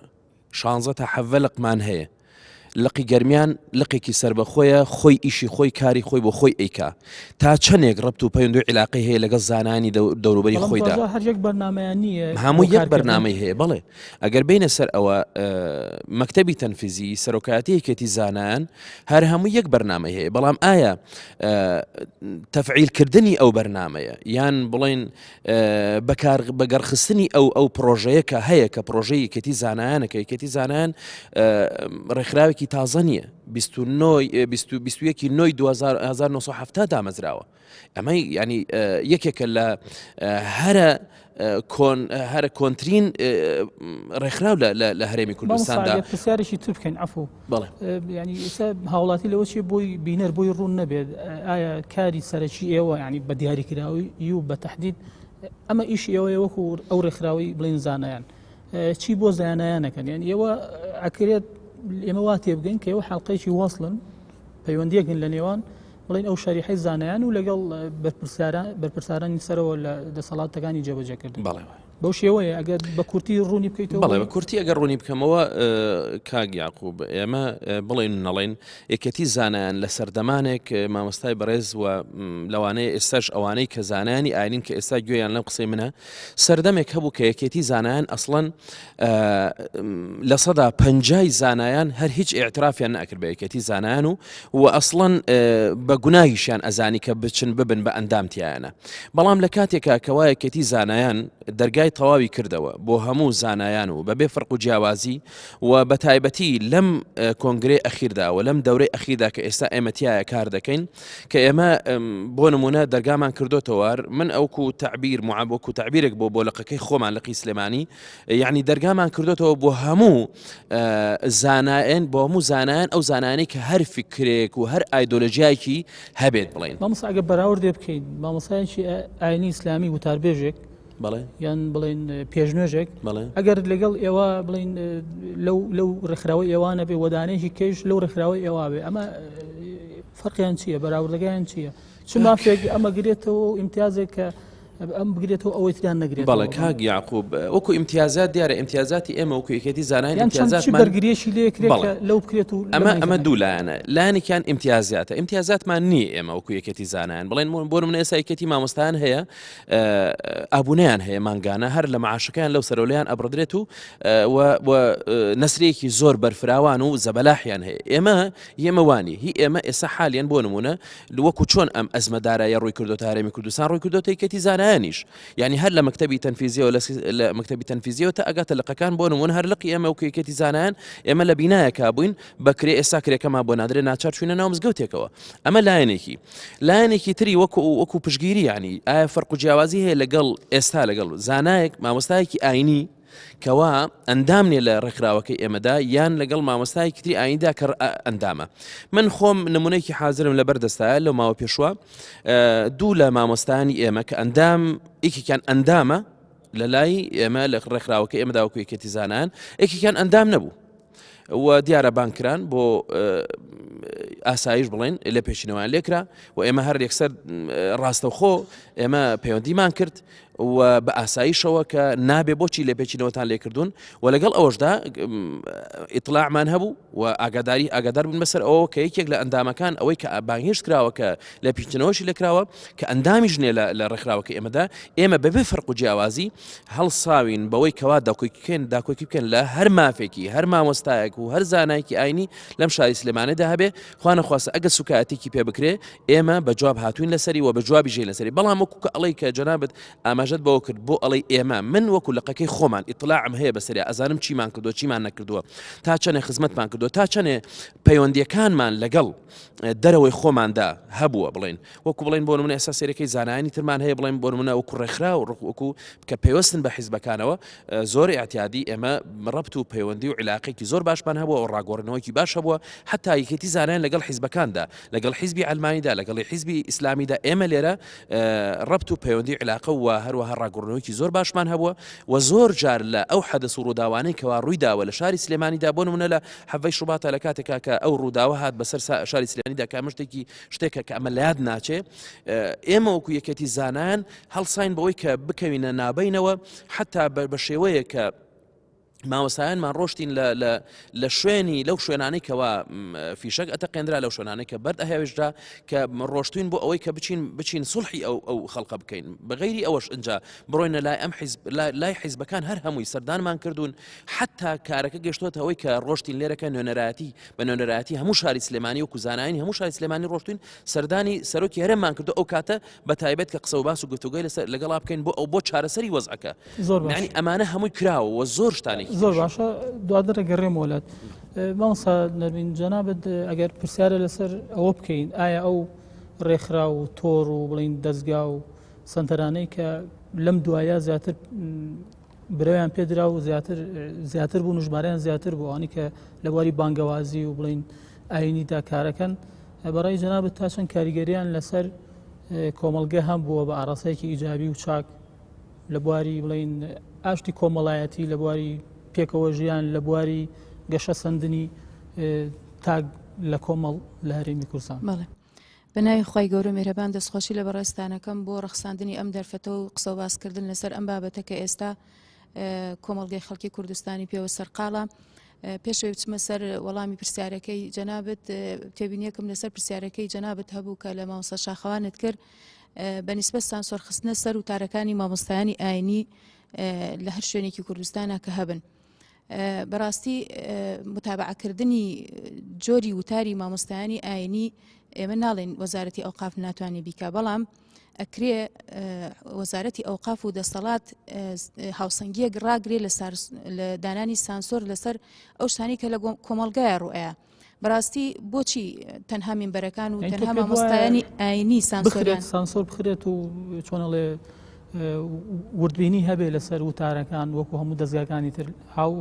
Speaker 4: شانزە تا حەڤە لقمان هەیە لقی گەرمیان لقێکی سربەخۆیە خۆی ئیشی خۆی کاری خۆی بۆ خۆی ئەیکا تا چەندێک ڕبت و پەیوەند و عیلاقەی هەیە لەگەڵ زانانی دەوروبەری خۆیدا
Speaker 1: هەر یەک بەرنمەیان نییە
Speaker 4: هەموو یەک بەرنمەی هەیە بەڵێ ئەگەر بینە سەر ئەوە مەکتەبی تەنفیزی سەرۆکایەتی یەکێتی زانایان هەر هەموو یەک بەرنمەی هەیە بەڵام ئایا تەفعیلکردنی ئەو بەرنمەیە یان بڵێن بەکار بەگەڕخستنی ئەو ئەو پرۆژەیە کە هەیە کە پرۆژەی یەکێتی زانایانە کە یەکێتی زانایان ڕێکخراوێکی تازە نییە 21 نۆی 1970 دامەزراوە ئەمە ینی یەکێکە لە هەرە کۆن هەرە کۆنترین ڕێکخراو لە هەرێمی کوردستاندا
Speaker 1: پرسیارێکی تر بکەین عفو ینی ئێستا هاوڵاتی لەوە چی بۆی بینەر بۆی ڕوون نەبێت ئایا کاری سەرەکی ئێوە ینی بە دیاریکراوی و بە تهدید ئەمە ئیش ئێوەیە وەکو ئەو ڕێکخراوی بڵین زانایان چی بۆ زانایانەکەن یان ئێوە ئەکرێت ئێمە وا تێبگەین کە ئێوە حڵلقەیەکی وەصلن پەیوەندیەکن لە نێوان بڵین ئەو شەریحەی زانایان و لەگەڵ بەرپرسیارانی سەرەوە لە دەسەڵاتەکانی جێبەجێکردن
Speaker 4: بەڵێ.
Speaker 1: بەو شێوەیە ئەگەر بە کورتی ڕوونی بکەیتەوە
Speaker 4: بەڵێ بە کورتی ئەگەر ڕوونی بکەمەوە کاک یاقوب ئێمە بڵێن نەڵێن یەکەتی زانایان لە سەردەمانێک مامۆستای بەڕێز و لەوانەیە ئێستاش ئەوانەی کە زانایانی ئاینین کە ئێستا گوێیان لەم قسەی منە سەردەمێک هەبوو کە یەکێتی زانایان ئەسڵەن 50% زانایان هەر هیچ ئاعترافیان نەکرد بە یەکێتی زانایان و و ئەسڵەن بە گوناهیشیان ئەزانی کە بچن ببن بە ئەندام تیایانە بەڵام لە کاتێکا کەوا یەکێتی زانایان دەرگای تەواوی کردەوە بۆ هەموو زانایان و بەبێ فەرق و جیاوازی و بە تایبەتی لەم کۆنگرەی ئەخیردا و لەم دەورەی ئەخیردا کە ئێستا ئێمە تیایە کار دەکەین کە ئێمە بۆ نمونە دەرگامان کردوتەوە من ئەوکو تعبیر معاب وەکو تعبیرێک بۆ بۆ لقەکەی خۆمان لقی سلێمانی یعنی دەرگامان کردوتەوە بۆ هەموو زانایان بۆ هەموو زانایان ئەو زانانی کە هەر فکرێک و هەر ئایدۆلۆژیایکی هەبێت بڵێن
Speaker 1: مامۆستا ئەگەر بەراوردێ بکەین مامۆستایەکی ئاینی ئیسلامی وتاربێژێک
Speaker 4: بەڵێ
Speaker 1: یان بڵێن پێشنوێژێک ئەگەر لەگەڵ ئێوە بڵین لەو لەو ڕێکخراوەی ئێوانە بێ وەدانێکی کەش لەو ڕێکخراوەی ئێوە بێ ئەمە فەرقیان چییە بەراوردەکەیان چییە چ مافێک ئەمە گرێتەوە و ئیمتیازێک کە ئەم بگرێتەوە ئەوەی تریان نەگرێت
Speaker 4: بەڵێ کاک یاقوب وەکو ئیمتیازات دیارە ئیمتیازاتی ئێمە وەکو یەکێتی زانایان
Speaker 1: ئیمتیازات بەرگریەکی لێ کرێت لەو بکرێت و
Speaker 4: ئەمە ئەمە دوو لایەنە لایەنێکیان ئیمتیازاتە ئیمتیازاتمان نییە ئێمە وەکو یەکێتی زانایان بڵێن بۆ من ئێستا یەکێتی مامۆستایان هەیە ئابوونەیان هەیە مانگانە هەر لە معاشەکەیان لەو سەرۆلیان ئەبڕدرێت و نەسرێکی زۆر بەرفراوان و زەبەلاحیان هەیە ئێمە ئێمە وانی هی ئێمە ئێستا حالیان بۆ نمونە وەکو چۆن ئەم ئەزمە دارایە ڕووی کردۆتە هەرێمی کوردستان ڕووی کردۆتە یەکێتی زانایانیش یعنی هەر لە مەکتەبی تەنفیزیەوە لە مەکتەبی تەنفیزیەوە تا ئەگاتە لقەکان بۆ نمونە هەر لقی ئێمە وەکو یەکێتی زانایان ئێمە لە بینایەکا بووین بەکرێ ئێستا کرێکەمان بۆ نادرێ ناچار چوینە ناو مزگەوتێکەوە ئەمە لایەنێکی لایەنێکی تری وەکو وەکو پشگیری ینی ئایا فەرق و جیاوازی هەیە لەگەڵ ئێستا لەگەڵ زانایەک مامۆستایەکی ئاینی کەوا ئەندام نیە لە ڕێکخراوەکەی ئێمەدا یان لەگەڵ مامۆستایەکی تری ئاییندا کە ئەندامە من خۆم نمونەیەکی حازرم لەبەر دەستایە لەو ماوە پێشوە دوو لە مامۆستایانی ئێمە کە ئەندام یەکێکیان ئەندامە لە لای ئێمە لە ڕێکخراوەکە ئێمەدا وەکو یەکێتی زانایان یەکێکیان ئەندام نەبوو و دیارە بانکران بۆ ئاسایش بڵێن لە پێشینەوەیان لێکرا و ئێمە هەر یەکسەر ڕاستەوخۆ ئێمە پەیوەندیمان کرد و بە ئاسایشەوە کە نابێ بۆچی لێپێچینەوەتان لێکردوون و لەگەڵ ئەوەشدا ئیتلاعمان هەبوو و ئاگاداری ئاگادار بوون بەسەر ئەوە کە یەکێک لە ئەندامەکان ئەوەی کە بانگهێشت کراوە کە لێپێچینەوەشی لێکراوە کە ئەندامیش نیە لە ڕێکخراوەکە ئێمەدا ئێمە بەبێ فەرق و جیاوازی هەڵساوین بەوەی کەوا داکۆکیکەن داکۆکی بکەن لە هەر مافێکی هەر مامۆستایەک و هەر زانایەکی ئاینی لەم شاری سلێمانیدا هەبێ خوانەخواستە ئەگەر سوکایەتێکی پێ بکرێ ئێمە بە جواب هاتوین لەسەری و بە جوابی ژێ لەسەری بەڵام وەکو کە ئەڵێی کە جەنابت ئاماژەت بەوە کرد بۆ ئەڵێی ئێمە من وەکو لقەکەی خۆمان ئیتلاعم هەیە بەسەریا ئەزانم چیمان کردووە چیمان نەکردووە تا چەنێ خزمەتمان کردووە تا چەنێ پەیوەندیەکانمان لەگەڵ دەرەوەی خۆماندا هەبووە بڵێن وەکو بڵێن بۆ نمونە ئێستا سەیرەکەی زانایانی ترمان هەیە بڵێن بۆ نمونە وەکو ڕێکخرا و وەکو کە پەیوەستن بە حیزبەکانەوە زۆر ئیعتیادی ئێمە ڕەبت و پەیوەندی و عیلاقێکی زۆر باشمان هەبووە و ڕاگۆڕینەوەیەکی باش هەبووە حتا یەکێتی زانایان لەگەڵ حیزبەکاندا لەگەڵ حیزبی عەلمانیدا لەگەڵی حیزبی ئیسلامیدا ئێمە لێرە ڕەبت و پەیوەندی عیلاقە و هەروەها ڕاگۆڕینەوەیەکی زۆر باشمان هەبووە و زۆر جار لە ئەو حەدەس و ڕووداوانەی کەوا ڕوویداوە لە شاری سلێمانیدا بۆ نمونە لە حەڤەی شوباتە لە کاتێکا کە ئەو ڕووداوە هات بەسەر شاری سلێمانیدا کە ئەمە شتێکی شتێکە کە ئەمە لە یاد ناچێ ئێمە وەکو یەکێتی زانایان هەڵساین بەوەی کە بکەوینە نابینەوە حتا بە شێوەیە کە مامۆستایانمان ڕۆشتین لە شوێنی لەو شوێنانەی کەوا فیشەک ئەتەقێنرا لەو شوێنانەی کە بەرد ئەهێویشدا کە ڕۆشتوین بۆ ئەوەی کە بچین بچین سڵحی ئەو ئەو خەڵقە بکەین بەغیری ئەوەش ئینجا بڕۆینە لای ئەم حیزب لای حیزبەکان هەر هەمووی سەردانمان کردوون حتا کارەکە گەشتۆتە ئەوەی کە ڕۆشتین لێرەکە نوێنەرایەتی بە نوێنەرایەتی هەموو شاری سلێمانی وەکو زانایانی هەموو شاری سلێمانی ڕۆشتوین سەردانی سەرۆکی هەرێممان کردو ئەو کاتە بە تایبەت کە قسە و باس و گفتوگۆی لەسەر لەگەڵا بکەین بۆ ئەو بۆ چارەسەری وەزعەکە
Speaker 1: زۆر باش
Speaker 4: یعنی ئەمانە هەمووی کراوە و زۆر شتانێکی
Speaker 1: زۆر باشە دواتر ئەگەڕێمەوە لات مامۆستا نەرمین جەنابت ئەگەر پرسیارە لەسەر ئەوە بکەین ئایا ئەو ڕێکخرا و تۆڕ و بڵین دەستگا و سنتەرانەی کە لەم دوایە زیاتر برەویان پێدرا و زیاتر زیاتر بوون و ژمارەیان زیاتر بوو ئەوانەی کە لە بواری بانگەوازی و بڵین ئاینیدا کارەکەن بەڕای جەنابت تا چەند کاریگەریان لەسەر کۆمەڵگە هەم بووە بە ئاراستەیەکی ئیجابی و چاک لە بواری بڵین ئاشتی کۆمەڵایەتی لە بواری پێکەوە ژیان لە بواری گەشەسەندنی تاک لە کۆمەڵ لە هەرێمی کوردستان.
Speaker 5: بەڵێ. بە ناوی خوای گەورە میهرەبان دەستخۆشی لە بەڕێزتانەکەم بۆ ڕەخساندنی ئەم دەرفەتە و قسە و باسکردن لەسەر ئەم بابەتە کە ئێستا کۆمەڵگەی خەڵکی کوردستانی پێوە سەرقاڵە. پێشەوەی بچمە سەر وەڵامی پرسیارەکەی جەنابت تێبینیەکم لەسەر پرسیارەکەی جەنابت هەبوو کە لە مامۆستا شاخەوانت کرد بە نیسبەت سانسۆر خستنە سەر وتارەکانی مامۆستایانی ئاینی لە هەر شوێنێکی کوردستانە کە هەبن. بەڕاستی متابعەکردنی جۆری وتاری مامۆستایانی ئاینی ئێمە ناڵێن وەزارەتی ئەوقاف ناتوانێت بیکا بەڵام ئەکرێ وەزارەتی ئەوقاف و دەسەڵات هاوسەنگیەک ڕاگرێ لە دانانی سانسۆر لەسەر ئەو شتانی کە لە کۆمەڵگایە ڕوئەیە بەڕاستی بۆچی تەنها مینبەرەکان و تەنها مامۆستایانی ئاینی سانسۆریان
Speaker 1: سانسۆر بخرێت و چۆنەڵێ وردبینی هەبێ لەسەر وتارەکان وەکو هەموو دەستگاکانی تر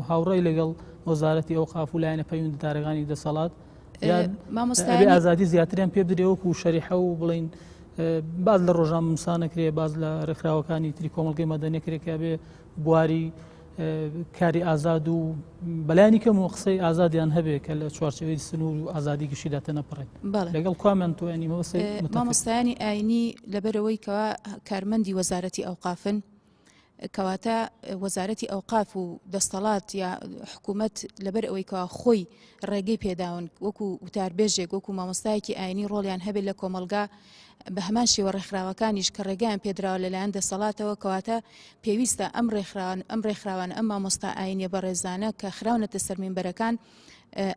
Speaker 1: هاوڕێی لەگەڵ وەزارەتی ئەو قاف و لایەنە پەیوەندیدارەکانی دەسەڵات مامۆستای ئازادی زیاتریان پێ بدرێ وەکو شەریحە و بڵین باز لە ڕۆژان نووسانەکرێ باز لە ڕێکخراوەکانی تری کۆمەڵگەی مەدەنیەکرێکە بێ بواری کاری ئازاد و بەلایانی کەم و قسەی ئازادیان هەبێ کە لە چوارچێوەی سنوور و ئازادی گشتیدا تێنەپەڕێت لەگەڵ کامیان تۆ ینی
Speaker 5: مامۆستایانی ئاینی لەبەرەوەی کەوا کارمەندی وەزارەتی ئەوقافن کەواتە وەزارەتی ئەوقاف و دەستەڵات یا حکوومەت لەبەر ئەوەی کەوا خۆی ڕێگەی پێداون وەکو وتاربێژێک وەکو مامۆستایەکی ئاینی ڕۆڵیان هەبێت لە کۆمەڵگا بە هەمان شێوە ڕێکخراوەکانیش کە ڕێگەیان پێدراوە لەلایەن دەسەڵاتەوە کەواتە پێویستە ئەم ڕێکخراوان ئەم ڕێکخراوانە ئەم مامۆستا ئاینیە بەڕێزانە کە خراونەتە سەر مینبەرەکان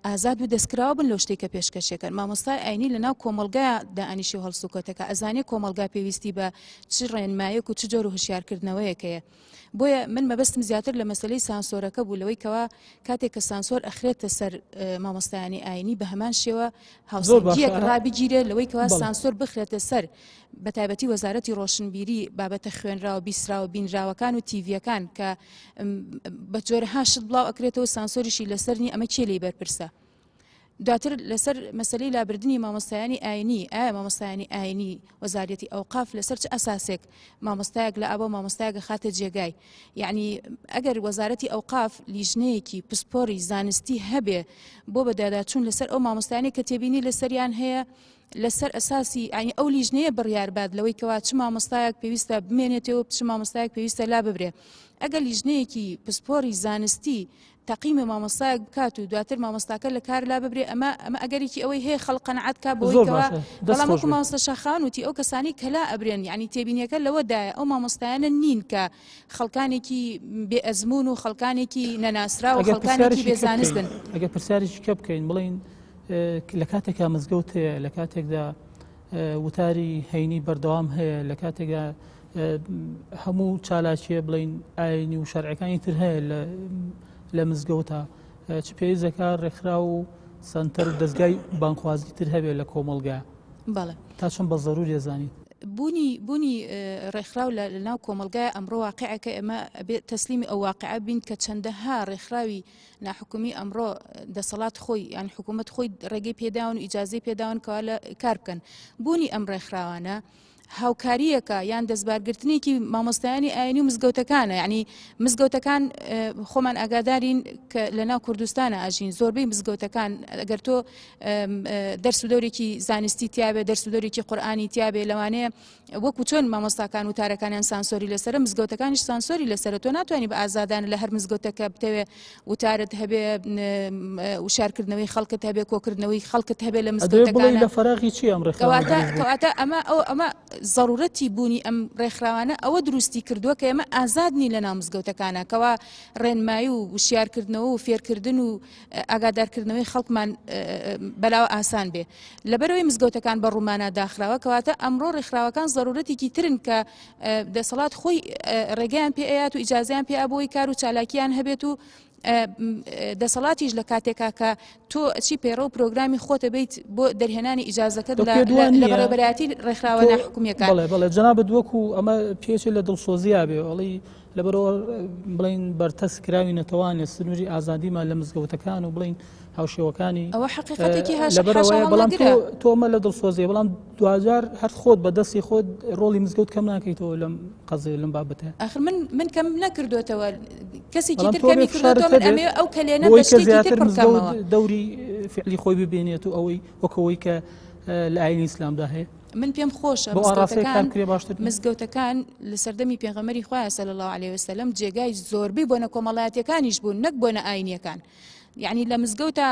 Speaker 5: ئازاد و دەستکراوە بن لەو شتێک کە پێشکەشەکەن مامۆستای ئاینی لە ناو کۆمەڵگا دائەنیشی و هەڵسوکەوتەکە ئەزانێ کۆمەڵگا پێویستی بە چ ڕێنمایەک و چ جۆر و هوشیارکردنەوەیەکەیە بۆیە من مەبەستم زیاتر لە مەسلەی سانسۆرەکە بوو لەوەی کەوا کاتێک کە سانسۆر ئەخرێتە سەر مامۆستایانی ئاینی بە هەمان شێوە هاوسەنگیەک ڕابگیرێت لەوەی کەوا سانسۆر بخرێتە سەر بە تایبەتی وەزارەتی ڕۆشنبیری بابەتە خوێنراوە بیسراوە بینراوەکان و تیڤیەکان کە بە جۆرەها شت بڵاو ئەکرێتەوە سانسۆریشی لەسەر نی ئەمە کێ لێی بەرپرسە؟ دواتر لەسەر مەسلەی لابردنی مامۆستایانی ئاینی ئایا مامۆستایانی ئاینی وەزارەتی ئەوقاف لەسەر چ ئەساسێک مامۆستایەک لە ئابۆ مامۆستایەکە خاتە جێگای یعنی ئەگەر وەزارەتی ئەوقاف لیژنەیەکی پسپۆری زانستی هەبێ بۆ بەداداچوون لەسەر ئەو مامۆستایانی کە تێبینی لەسەریان هەیە لەسەر ئەساسی ینی ئەو لیژنەیە بڕیار بات لەوەی کەوا چ مامۆستایەک پێویستە بمێنێتەوە چ مامۆستایەک پێویستە لا ببرێ ئەگەر لیژنەیەکی پسپۆری زانستی تەقیمی مامۆستایەک بکات و دواتر مامۆستاکە لە کار لا ببرێ ئەمە ئەمە ئەگەرێکی ئەوەی هەیە خەڵک قەناعەت کا بۆی کەوا بەڵام وەکو مامۆستا شاخان وتی ئەو کەسانی کە لا ئەبرێن یعنی تێبینیەکە لەوەدایە ئەو مامۆستایانە نین کە خەڵکانێکی بێ ئەزموون و خەڵکانێکی نەناسراو و خەڵکانێکی بێزانست بن
Speaker 1: ئەگەر پرسیارێکی کە بکەین بڵین لە کاتێکا مزگەوت هەیە لە کاتێکدا وتاری هەینی بەردەوام هەیە لە کاتێکدا هەموو چالاکیە بڵین ئاینی و شەرعەکانی تر هەیە لە مزگەوتە چ پێویستەکە ڕێکخرا و سنتەر و دەستگای بانخوازی تر هەبێت لە کۆمەلگا تا چۆن بە زەرور دەزانیت
Speaker 5: بوونی بوونی ڕێکخراو لە ناو کۆمەلگای ئەمڕۆ واقعەکە ئێمە تەسلیمی ئەو واقعە بین کە چەندەها ڕێکخراوی ناحکومی ئەمڕۆ دەسەڵات خۆی یان حکوومەت خۆی ڕێگەی پێداون و ئیجازەی پێداون کەوا لە کار بکەن بوونی ئەم ڕێکخراوانە هاوکاریەکە یان دەستبارگرتنێکی مامۆستایانی ئاینی و مزگەوتەکانە یعنی مزگەوتەکان خۆمان ئاگادارین کە لە ناو کوردستانە ئاژین زۆربەی مزگەوتەکان ئەگەر تۆ دەرس و دەورێکی زانستی تیاابێ دەرس و دەورێکی قورآانی تیاابێ لەوانەیە وەکو چۆن مامۆستاکان وتارەکانیان سانسۆری لەسەرە مزگەوتەکانیش سانسۆری لەسەرە تۆ ناتوانانی بە ئازادانە لە هەر مزگەوتەکە بتەوێ وتارت هەبێ وشارکردنەوەی خەڵکت هەبێ کۆکردنەوەی خەڵکت هەبێ لە مزگەوتەکان
Speaker 1: لە فەراغی چی ئەم
Speaker 5: ڕێکخراوە کەواتە ئەمە ئەو ئەمە زەرورەتی بوونی ئەم ڕێکخراوانە ئەوە دروستی کردووە کە ئێمە ئازاد نین لە ناو مزگەوتەکانە کەوا ڕێنمایی و وشیارکردنەوە و فێرکردن و ئاگادارکردنەوەی خەڵکمان بەلاوە ئاسان بێ لەبەرەوەی مزگەوتەکان بە ڕوومانە داخراوە کەواتە ئەمڕۆ ڕێکخراوەکان زەرورەتێکی ترن کە دەسەڵات خۆی ڕێگەیان پێ ئەیات و ئیجازیان پێ بۆی کار و چالاکیان هەبێت و دەسەڵاتیش لە کاتێکا کە تۆ چی پەیڕە و پرۆگرامی خۆتە بیت بۆ دەرهێنانی ئیجازەکەت لە بەڕێوەبەرایەتی ڕێکخراوە ناحکومیەکان
Speaker 1: بەڵێ بەڵێ جەنابت وەکو ئەمە پێچێ لە دڵسۆزیا بێ ئەڵی لەبەرئەوە بڵێین بەرتەسک کراوی نەتەوانێ سنووری ئازادیمان لە مزگەوتەکان و بڵێین هاوشێوەکانی
Speaker 5: ئەوە حەقیقەتێکی هاش
Speaker 1: لەبەرئەوەیە بەڵام تۆ تۆ ئەمە لە دڵسۆزیە بەڵام دواجار هەر خۆت بە دەستی خۆت ڕۆڵی مزگەوت کەم ناکەیتەوە لەم قەزیە لەم بابەتە
Speaker 5: ئاخر من من کەم نەکردوێتەوە کەسێکی تر کەمی کردوێتەوە من ئەمەوێ ئەو کەلێنە بە شتێکی تر پڕ بکەمەوە
Speaker 1: دەوری فعلی خۆی ببینێت و ئەوەی وەکەوەی کە. لە ئاینی ئیسلامدا هەیە؟
Speaker 5: من پێم خۆشە
Speaker 1: بۆ ئاڕاستەیەک کار
Speaker 5: مزگەوتەکان
Speaker 1: بکرێ باشتر نییە؟
Speaker 5: مزگەوتەکان لە سەردەمی پێغەمبەری خوایە صلی اللە علیه وسلم جێگای زۆربەی بۆنە کۆمەڵایەتیەکانیش بوون نەک بۆنە ئاینیەکان یعنی لە مزگەوتا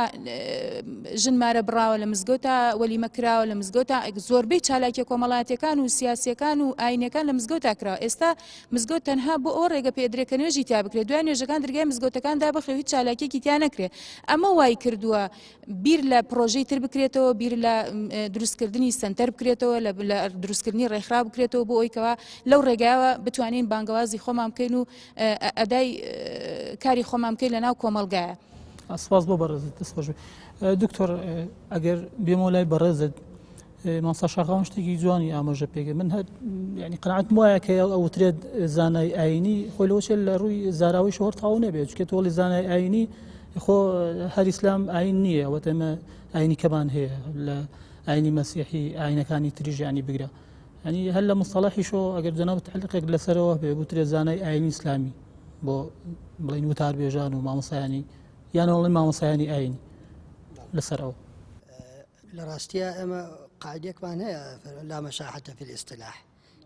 Speaker 5: ژن مارە بڕاوە لە مزگەوتا وەلیمە کراوە لە مزگەوتا زۆربەی چالاکیە کۆمەڵایەتیەکان و سیاسیەکان و ئاینەکان لە مزگەوتا کراوە ئێستا مزگەوت تەنها بۆ ئەوە ڕێگە پێدرێ کە نوێژی تیا بکرێت دوای نوێژەکان درگای مزگەوتەکان دابخرێ و هیچ چالاکیەکی تیا نەکرێ ئەمە وای کردووە بیر لە پرۆژەی تر بکرێتەوە بیر لە دروستکردنی سنتەر بکرێتەوە لە دروستکردنی ڕێکخراو بکرێتەوە بۆ ئەوی کەوا لەو ڕێگایەوە بتوانین بانگەوازی خۆمان بکەین و ئەدای کاری خۆمان بکەین لە ناو کۆمەڵگایە.
Speaker 1: سپاس بۆ بەڕێزت دەست خۆش دکتۆر ئەگەر بێمەوە لای بەڕێزت مامۆستا شاخەوان شتێکی جوانی ئاماژە پێکرد من هەر یعنی قەناعەتم وایە کە ئەوترێت زانای ئاینی خۆی لەوە چێت لە ڕووی زاراوەی شۆڕ تەواو نەبێت چونکە تۆڵی زانای ئاینی خۆ هەر ئیسلام ئاین نییە وەتە ئێمە ئاینی کەمان هەیە لە ئاینی مەسیحی ئاینەکانی تریش ینی بگرە ینی هەر لە مستەڵەحیشەوە ئەگەر جەناب تعلیقێک لەسەرەوە بێ بوترێت زانای ئاینی ئیسلامی بۆ بڵین وتاربێژان و مامۆستایانی یان ئەڵێن مامۆستایانی ئاینی لەسەر ئەو
Speaker 2: لە ڕاستیا ئێمە قاعدەیەکمان هەیە فەرموو لا مشاحة في الاصطلاح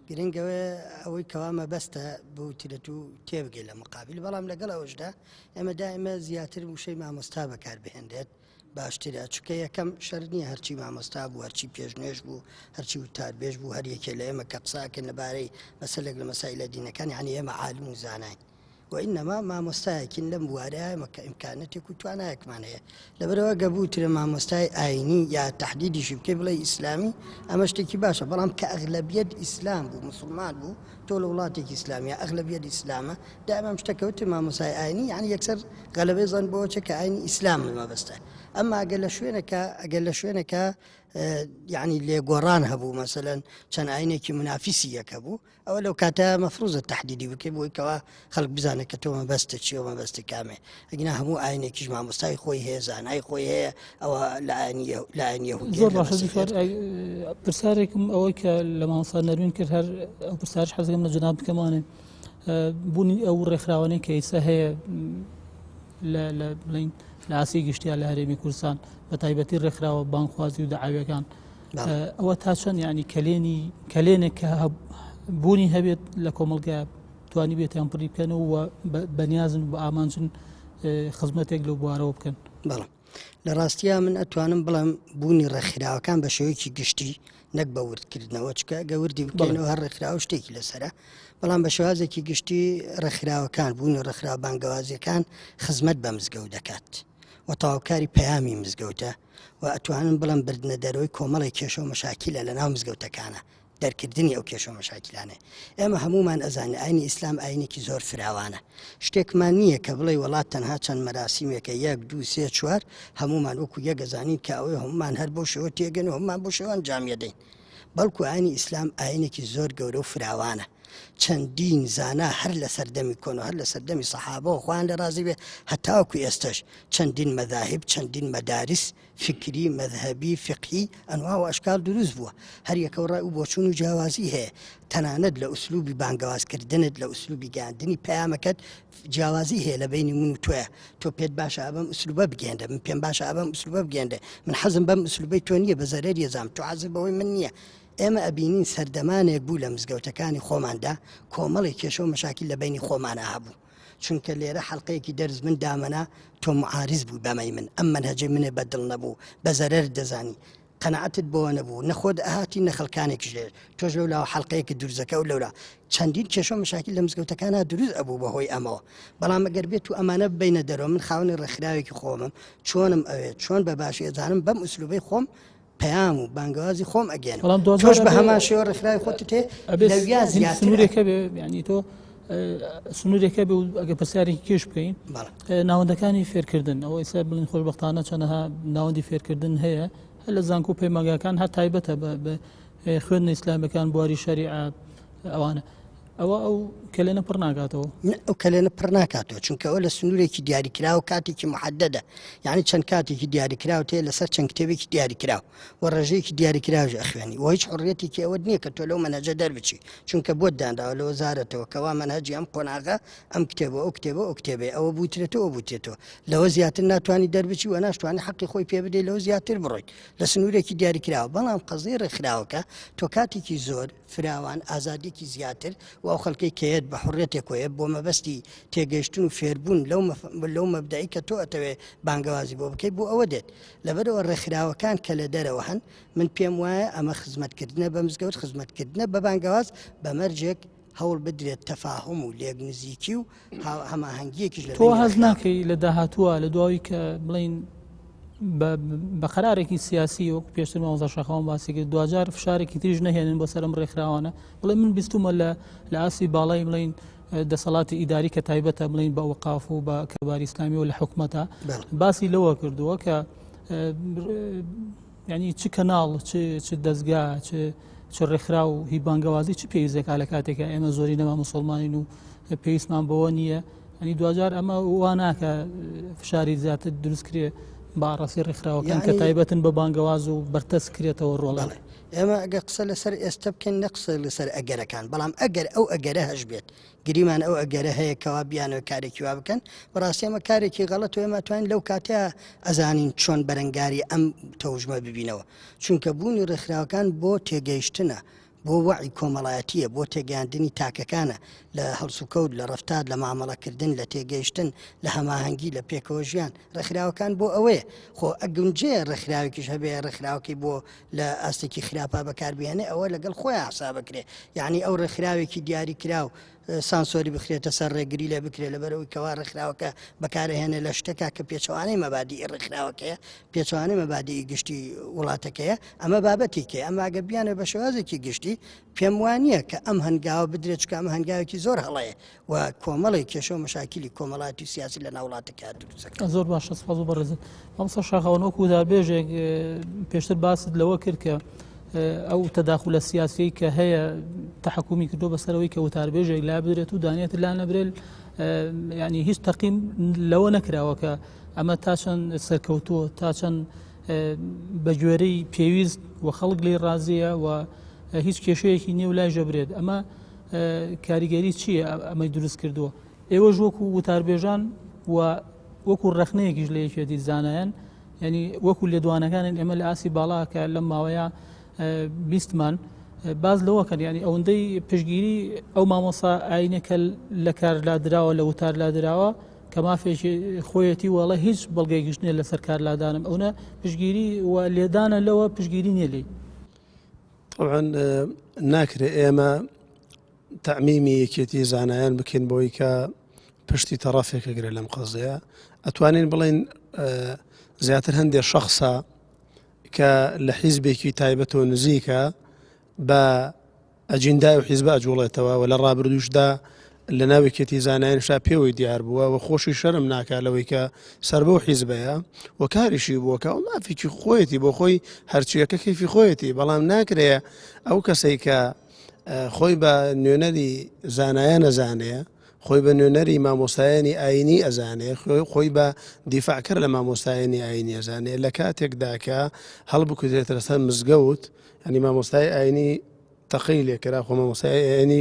Speaker 2: گرنگ ئەوەیە ئەوەی کەوا مەبەستە بوترێت و تێبگەیت لە مقابل بەڵام لەگەڵ ئەوەشدا ئێمە دائیمە زیاتر وشەی مامۆستا بەکار بهێنرێت باشترە چونکە یەکەم شەرت نییە هەرچی مامۆستا بوو هەرچی پێشنوێژ بوو هەرچی وتاربێژ بوو هەر یەکێ لە ئێمە کە قساکەن لەبارەی مەسەلێک لە مەسایلە دینەکان یعنی ئێمە عالم و زاناین وئینەما مامۆستایەکین لەم بوارە ئێمە کە ئیمکانەتێک و توانایەکمان هەیە لەبەرئەوە گە بوترێ مامۆستای ئاینی یا تەحدیدیشی بکەی بڵێی ئیسلامی ئەمە شتێکی باشە بەڵام کە ئەغلەبیەت ئیسلام بوو موسڵمان بوو تۆ لە وڵاتێکی ئیسلامیە ئەغلەبیەت ئیسلامە دائما ئەم شتە کە وتت مامۆستای ئاینی یعنی یەکسەر غەلەبەی زەن بۆ چە کە ئاینی ئیسلام مەبەستە ئەمما ئەگەر لە شوێنەکە ئەگەر لە شوێنەکە یعنی لێگۆڕان هەبوو مەسەلەن چەند ئاینێکی منافیسی یەک هەبوو ئەوە لەو کاتە مەفروزە تەحدیدی بکەی بۆی کەوا خەڵک بزانێت کە تۆ مەبەستت چییە و مەبەستی کامێ ئەگینا هەموو ئاینێکیش مامۆستای خۆی هەیە زانای خۆی هەیە ئەوە لە ئاینی لە ئاینی یەهودیەت
Speaker 1: زۆر
Speaker 2: لە
Speaker 1: باشە
Speaker 2: مەسیحیەت
Speaker 1: دکتۆر پرسیارێکم ئەوەی کە لە مامۆستا نەروین کرد هەر ئەو پرسیارش حەزەکەم لە جەناب بکەمانێ بوونی ئەو ڕێکخراوانەی کە ئێستا هەیە لە لە بڵین لە ئاسی گشتیا لە هەرێمی کوردستان بە تایبەتی ڕێکخراوە بانگخوازی و دەعاویەکان ئەوە تا چەند ینی کەلێنی کەلێنێک کە بوونی هەبێت لە کۆمەلگا توانی بێتیان پڕی بکەن و بەنیازن بە ئامانجن خزمەتێک لەو بوارەوە بکەن.
Speaker 2: بەڵێ لە ڕاستیا من ئەتوانم بڵێم بوونی ڕێکخراوەکان بە شێوەیەکی گشتی نەک بە وردکردنەوە چکە گە وردی بکەینەوە هەر ڕێکخراوە شتێکی لەسرە بەڵام بە شێوازێکی گشتی ڕێکخراوەکان بوونی ڕێکخراوە بانگەوازیەکان خزمەت بە مزگەوت دەکات و تەواوکاری پەیامی مزگەوتە و ئەتوانم بڵێم بردنە دەرەوەی کۆمەڵێک کێشە و مەشاکیلە لە ناو مزگەوتەکانە دەرکردنی ئەو کێشە و مەشاکیلانەیە ئێمە هەموومان ئەزانین ئاینی ئیسلام ئاینێکی زۆر فراوانە شتێکمان نییە کە بڵێ وڵات تەنها چەند مەراسیمێکە یەک دوو سێ چوار هەموومان وەکو یەک ئەزانین کە ئەوەی هەمومان هەر بۆ شێوە تێگەن و هەمومان بۆ شێوە ئەنجامیەدەین بەڵکو ئاینی ئیسلام ئاینێکی زۆر گەورە و فراوانە چەندین زانا هەر لە سەردەمی کۆن و هەر لە سەردەمی سەحابەوە خۆیان لە ڕازی بێ هەتاوەکو ئێستەش چەندین مەذاهب چەندین مەدارس فکری مەذهبی فقهی ئەنواع و ئەشکال دروست بووە هەر یەکەو ڕای و بۆچوون و جیاوازی هەیە تەنانەت لە ئوسلوبی بانگەوازکردنت لە ئوسلوبی گەیاندنی پەیامەکەت جیاوازی هەیە لە بەینی من و تۆیە تۆ پێت باشە ئەبەم ئوسلوبە بگەیەندە من پێم باشە ئەبەم ئوسلوبە بگەیەندە من حەزم بەم ئوسلوبەی تۆ نییە بە زەرەری ئەزانم تۆ حەزت بەوەی من نییە ئێمە ئەبینین سەردەمانێک بوو لە مزگەوتەکانی خۆماندا کۆمەڵێک کێشە و مەشاکیل لە بەینی خۆمانا هەبوو چونکە لێرە حەلقەیەکی دەرس من دامەنا تۆ معارز بووی بەمەی من ئەم مەنهەجەی منێ بە دڵ نەبوو بە زەرەرت دەزانی قەناعەتت بۆوە نەبوو نە خۆت ئەهاتی نە خەڵکانێکیش لێ تۆش لەولاوە حەلقەیەکت دروست دەکا و لەولا چەندین کێشە و مەشاکیل لە مزگەوتەکانا دروست ئەبوو بە هۆی ئەمەوە بەڵام ئەگەر بێت و ئەمانە ببەینە دەرەوە من خاوەنی ڕێکخراوێکی خۆمم چۆنم ئەوێت چۆن بە باشی ئەزانم بەم ئوسلوبەی خۆم پەیام و بانگەوازی خۆم ئەگەێنم
Speaker 1: بەڵام دواجار
Speaker 2: تۆش بە
Speaker 1: ئەبێ
Speaker 2: هەمان شێوە ڕێکخراوی خۆتت هەیە
Speaker 1: ئەبێ
Speaker 2: لەویا
Speaker 1: هین
Speaker 2: زیاتر
Speaker 1: سنوورێک هەبێ یعنی تۆ سنوورێک هەبێ و ئەگەر پرسیارێکی کێش بکەین
Speaker 2: بەڵێ.
Speaker 1: ناوەندەکانی فێرکردن ئەوە ئێستا بڵین خۆشبەختانە چەنەها ناوەندی فێرکردن هەیە هەر لە زانکۆ و پەیمانگاکان هەر تایبەتە بە خوێندنە ئیسلامیەکان بواری شەریعە ئەوانە. ئەوە ئەو کەلێنە پڕ ناکاتەوە.
Speaker 2: نە ئەو کەلێنە پڕ ناکاتەوە چونکە ئەوە لە سنوورێکی دیاریکراو کاتێکی محەدەدە یعنی چەند کاتێکی دیاریکراو تێ لەسەر چەند کتێبێکی دیاریکراو و ڕێژەیەکی دیاریکراوش ئەخوێنی و هیچ حڕیەتێکی ئەوەت نییە کە تۆ لەو مەنهەجە دەربچی چونکە بۆت دانراوە لە وەزارەتەوە کەوا مەنهەجی ئەم قۆناغە ئەم کتێبە ئەو کتێبە ئەو کتێبەیە ئەوە بوترێتەوە ئەو بوترێتەوە لەوە زیاتر ناتوانانی دەربچی و ناشتوانانی حەقی خۆی پێ بدەیت لەوە زیاتر بڕۆیت لە سنوورێکی دیاریکراوە بەڵام قەزیەی ڕێکخراوەکە تۆ کاتێکی زۆر فراوان، ئازادیەکی زیاتر و ئەو خەڵکەی کە یەت بە حوڕیەتێکۆیە بۆ مەبەستی تێگەیشتن و فێربوون لەو لەو مەبدەئی کە تۆ ئەتەوێ بانگەوازی بۆ بکەیت بۆ ئەوە دێت. لەبەرئەوە ڕێکخراوەکان کە لە دەرەوە هەن من پێم وایە ئەمە خزمەتکردنە بە مزگەوت، خزمەتکردنە بە بانگەواز بە مەرجێک هەوڵ بدرێت تەفاهوم و لێکنزیکی و هەماهەنگیەکیش لە
Speaker 1: تۆ هەست ناکەی لە داهاتووە لە دواوی کە بڵین بە قەرارێکی سیاسی وەک پێشتر مامۆستا شاخەوان باسی کرد دواجار فشارێکی تریش نەهێنن بۆ سەر ئەم ڕێکخراوانە بڵێ من بیستومە لە لە ئاستی باڵای بڵین دەسەڵاتی ئیداری کە تایبەتە بڵین بە وەقاف و بە کەباری ئیسلامی و لە حکومەتە باسی لەوە کردووە کە یعنی چ کەناڵ چ چ دەستگا چ چ ڕێکخراو هی بانگەوازی چ پێویستێکا لە کاتێکا ئێمە زۆری نەما مسلمانین و پێویستمان بەوە نییە ئەنی دواجار ئەمە وا ناکە فشاری زیاتر دروست کرێ بە ئاڕاستەی ڕێکخراوەکان کە تایبەتن بە بانگەواز و بەرتەسک کرێتەوە ڕۆڵە.
Speaker 2: ئێمە ئەگەر قسە لەسەر ئێستە بکەین نە قسە لەسەر ئەگەرەکان بەڵام ئەگەر ئەو ئەگەرە هەش بێت گریمان ئەو ئەگەرە هەیە کەوا بیانەوە کارێکی وا بکەن بەڕاستی ئەمە کارێکی غەڵەت و ئێمە توانین لەو کاتەیە ئەزانین چۆن بەرەنگاری ئەم تەوژمە ببینەوە چونکە بوونی ڕێکخراوەکان بۆ تێگەیشتنە بۆ وەعی کۆمەڵایەتییە، بۆ تێگەیاندنی تاکەکانە لە هەڵسوکەوت، لە ڕەفتار، لە مامەڵەکردن، لە تێگەیشتن، لە هەماهەنگی، لە پێکەوە ژیان. ڕێکخراوەکان بۆ ئەوەیە. خۆ ئەگونجێ ڕێکخراوێکیش هەبێ ڕێکخراوەکەی بۆ لە ئاستێکی خراپا بەکاربهێنێ ئەوە لەگەڵ خۆیان حساب ئەکرێ. یانی ئەو ڕێکخراوێکی دیاریکراو سانسۆری بخرێتە سەر ڕێگری لێ بکرێت لەبەرئەوەی کەوا ڕێکخراوەکە بەکارئەهێنێ لە شتێکا کە پێچەوانەی مەبادیئی ڕێکخراوەکەیە پێچەوانەی مەبادیئی گشتی وڵاتەکەیە ئەمە بابەتێکێ ئەمە ئەگەر بیانەوێ بە شێوازێکی گشتی پێم وا نییە کە ئەم هەنگاوە بدرێت چونکە ئەمە هەنگاوێکی زۆر هەڵەیە و کۆمەڵێک کێشە و مەشاکیلی کۆمەڵاتی و سیاسی لە ناو وڵاتەکە دروست دەکات.
Speaker 1: زۆر باشە سپاس بۆ بەڕێزت مامۆستا شاخەوان وەکو وتاربێژێک پێشتر باست لەوە کرد کە ئەو تەداخولە سیاسیەی کە هەیە تەحکومی کردو بەسەرەوەی کە وتاربێژێک لا بدرێت و دانێت لا نەبرێت ینی هیچ تەقیم لەوە نەکراوە کە ئەمە تا چەند سەرکەوتووە تا چەند بە گوێرەی پێویست و خەڵک لی ڕازیە و هیچ کێشەیەکی نێو لای ژەبرێت ئەمە کاریگەری چییە ئەمەی دروست کردووە ئێوەش وەکو وتاربێژان و وەکو ڕەخنەیەکیش لە یەکێتی زانایان یعنی وەکو لێدوانەکانن ئێمە لە ئاسی باڵا کە لەم ماوەیە بیستمان باز لەوە کەن ینی ئەوەندەی پشگیری ئەو مامۆسا ئاینە کە لە کار لادراوە لە وتار لادراوە کە مافێکی خۆیەتی وەڵە هیچ بەڵگەیەکیش نییە لەسەر کار لادانم ئەونە پشگیری و لێدانە لەوە پشگیری نییە لێی.
Speaker 3: طبعا ناکرێ ئێمە تەعمیمی یەکێتی زانایان بکەین بۆی کە پشتی تەڕەفێکە گرێ لەم قەزەیە ئەتوانین بڵێن زیاتر هەندێک شخصە کە لە حیزبێکی تایبەتەوە نزیکە بە ئەجیندای و حیزبە ئەجوڵێتەوە و لە ڕابردووشدا لە ناو یەکێتی زانایانشا پێوەی دیار بووە و خۆشی شەرم ناکا لەوەی کە سەر بەو حیزبەیە و کاریشی بووە کە ئەو مافێکی خۆیەتی بۆ خۆی هەرچیەکە کەیفی خۆیەتی بەڵام ناکرێ ئەو کەسەی کە خۆی بە نوێنەری زانایان ئەزانێ خۆی بە نوێنەری مامۆستایانی ئاینی ئەزانێ خۆی بە دیفاعکەر لە مامۆستایانی ئاینی ئەزانێ لە کاتێکدا کە هەڵبکوترێتە لەسەر مزگەوت ینی مامۆستای ئاینی تەقەی لێکرا خۆ مامۆستای ئاینی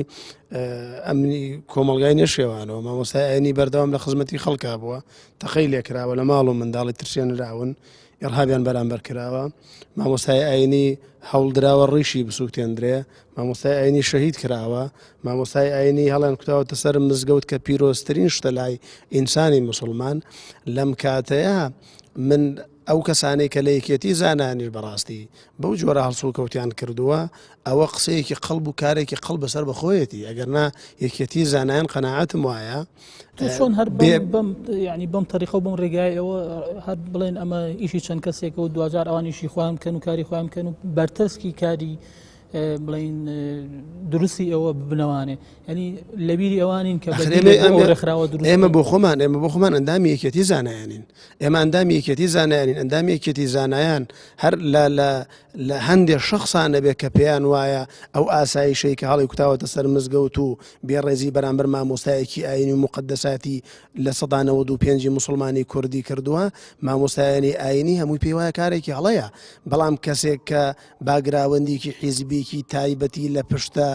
Speaker 3: ئەمنی کۆمەڵگای نەشێوانەوە مامۆستای ئاینی بەردەوام لە خزمەتی خەڵکا بووە تەقەی لێکراوە لە ماڵ و منداڵی ترسێنراون ئیرهابیان بەرامبەر کراوە مامۆستای ئاینی هەوڵدراوە ڕیشی بسووتێندرێ مامۆستای ئاینی شەهید کراوە مامۆستای ئاینی هەڵیان کوتاوەتە سەر مزگەوت کە پیرۆزترین شتە لای ئینسانی مسلمان لەم کاتەیە من ئەو کەسانەی کە لە یەکێتی زانایانیش بەڕاستی بەو جۆرە هەڵسوکەوتیان کردووە ئەوە قسەیەکی قەڵب و کارێکی قەڵب بەسەر بەخۆیەتی ئەگەر نا یەکێتی زانایان قەناعەتم وایە
Speaker 1: چۆن هەر بەم ینی بەم تەریقە و بەم ڕێگای ئەوە هەر بڵێن ئەمە ئیشی چەند کەسێکە و دوجار ئەوان ئیشی خۆیان بکەن و کاری خۆیان بکەن و بەرتەسکی کاری. بڵین دروستی ئەوە ببنەوانێ ینی لەبیری ئەوانین کە ڕێکخراوە دروست
Speaker 3: ئێمە بۆ خۆمان ئێمە بۆ خۆمان ئەندامی یەکێتی زانایانین ئێمە ئەندامی یەکێتی زانایانین ئەندامی یەکێتی زانایان هەر لە لە لە هەندێک شخصان نەبێت کە پێیان وایە ئەو ئاسایشەی کە هەڵی کوتاوەتە سەر مزگەوت و بێڕێزی بەرامبەر مامۆستایەکی ئاینی و مقدساتی 95% مسلمانی کوردی کردووە مامۆستایانی ئاینی هەمووی پێی وایە کارێکی هەڵەیە بەڵام کەسێک کە باگراوەندێکی حیزبیکی تایبەتی لە پشتە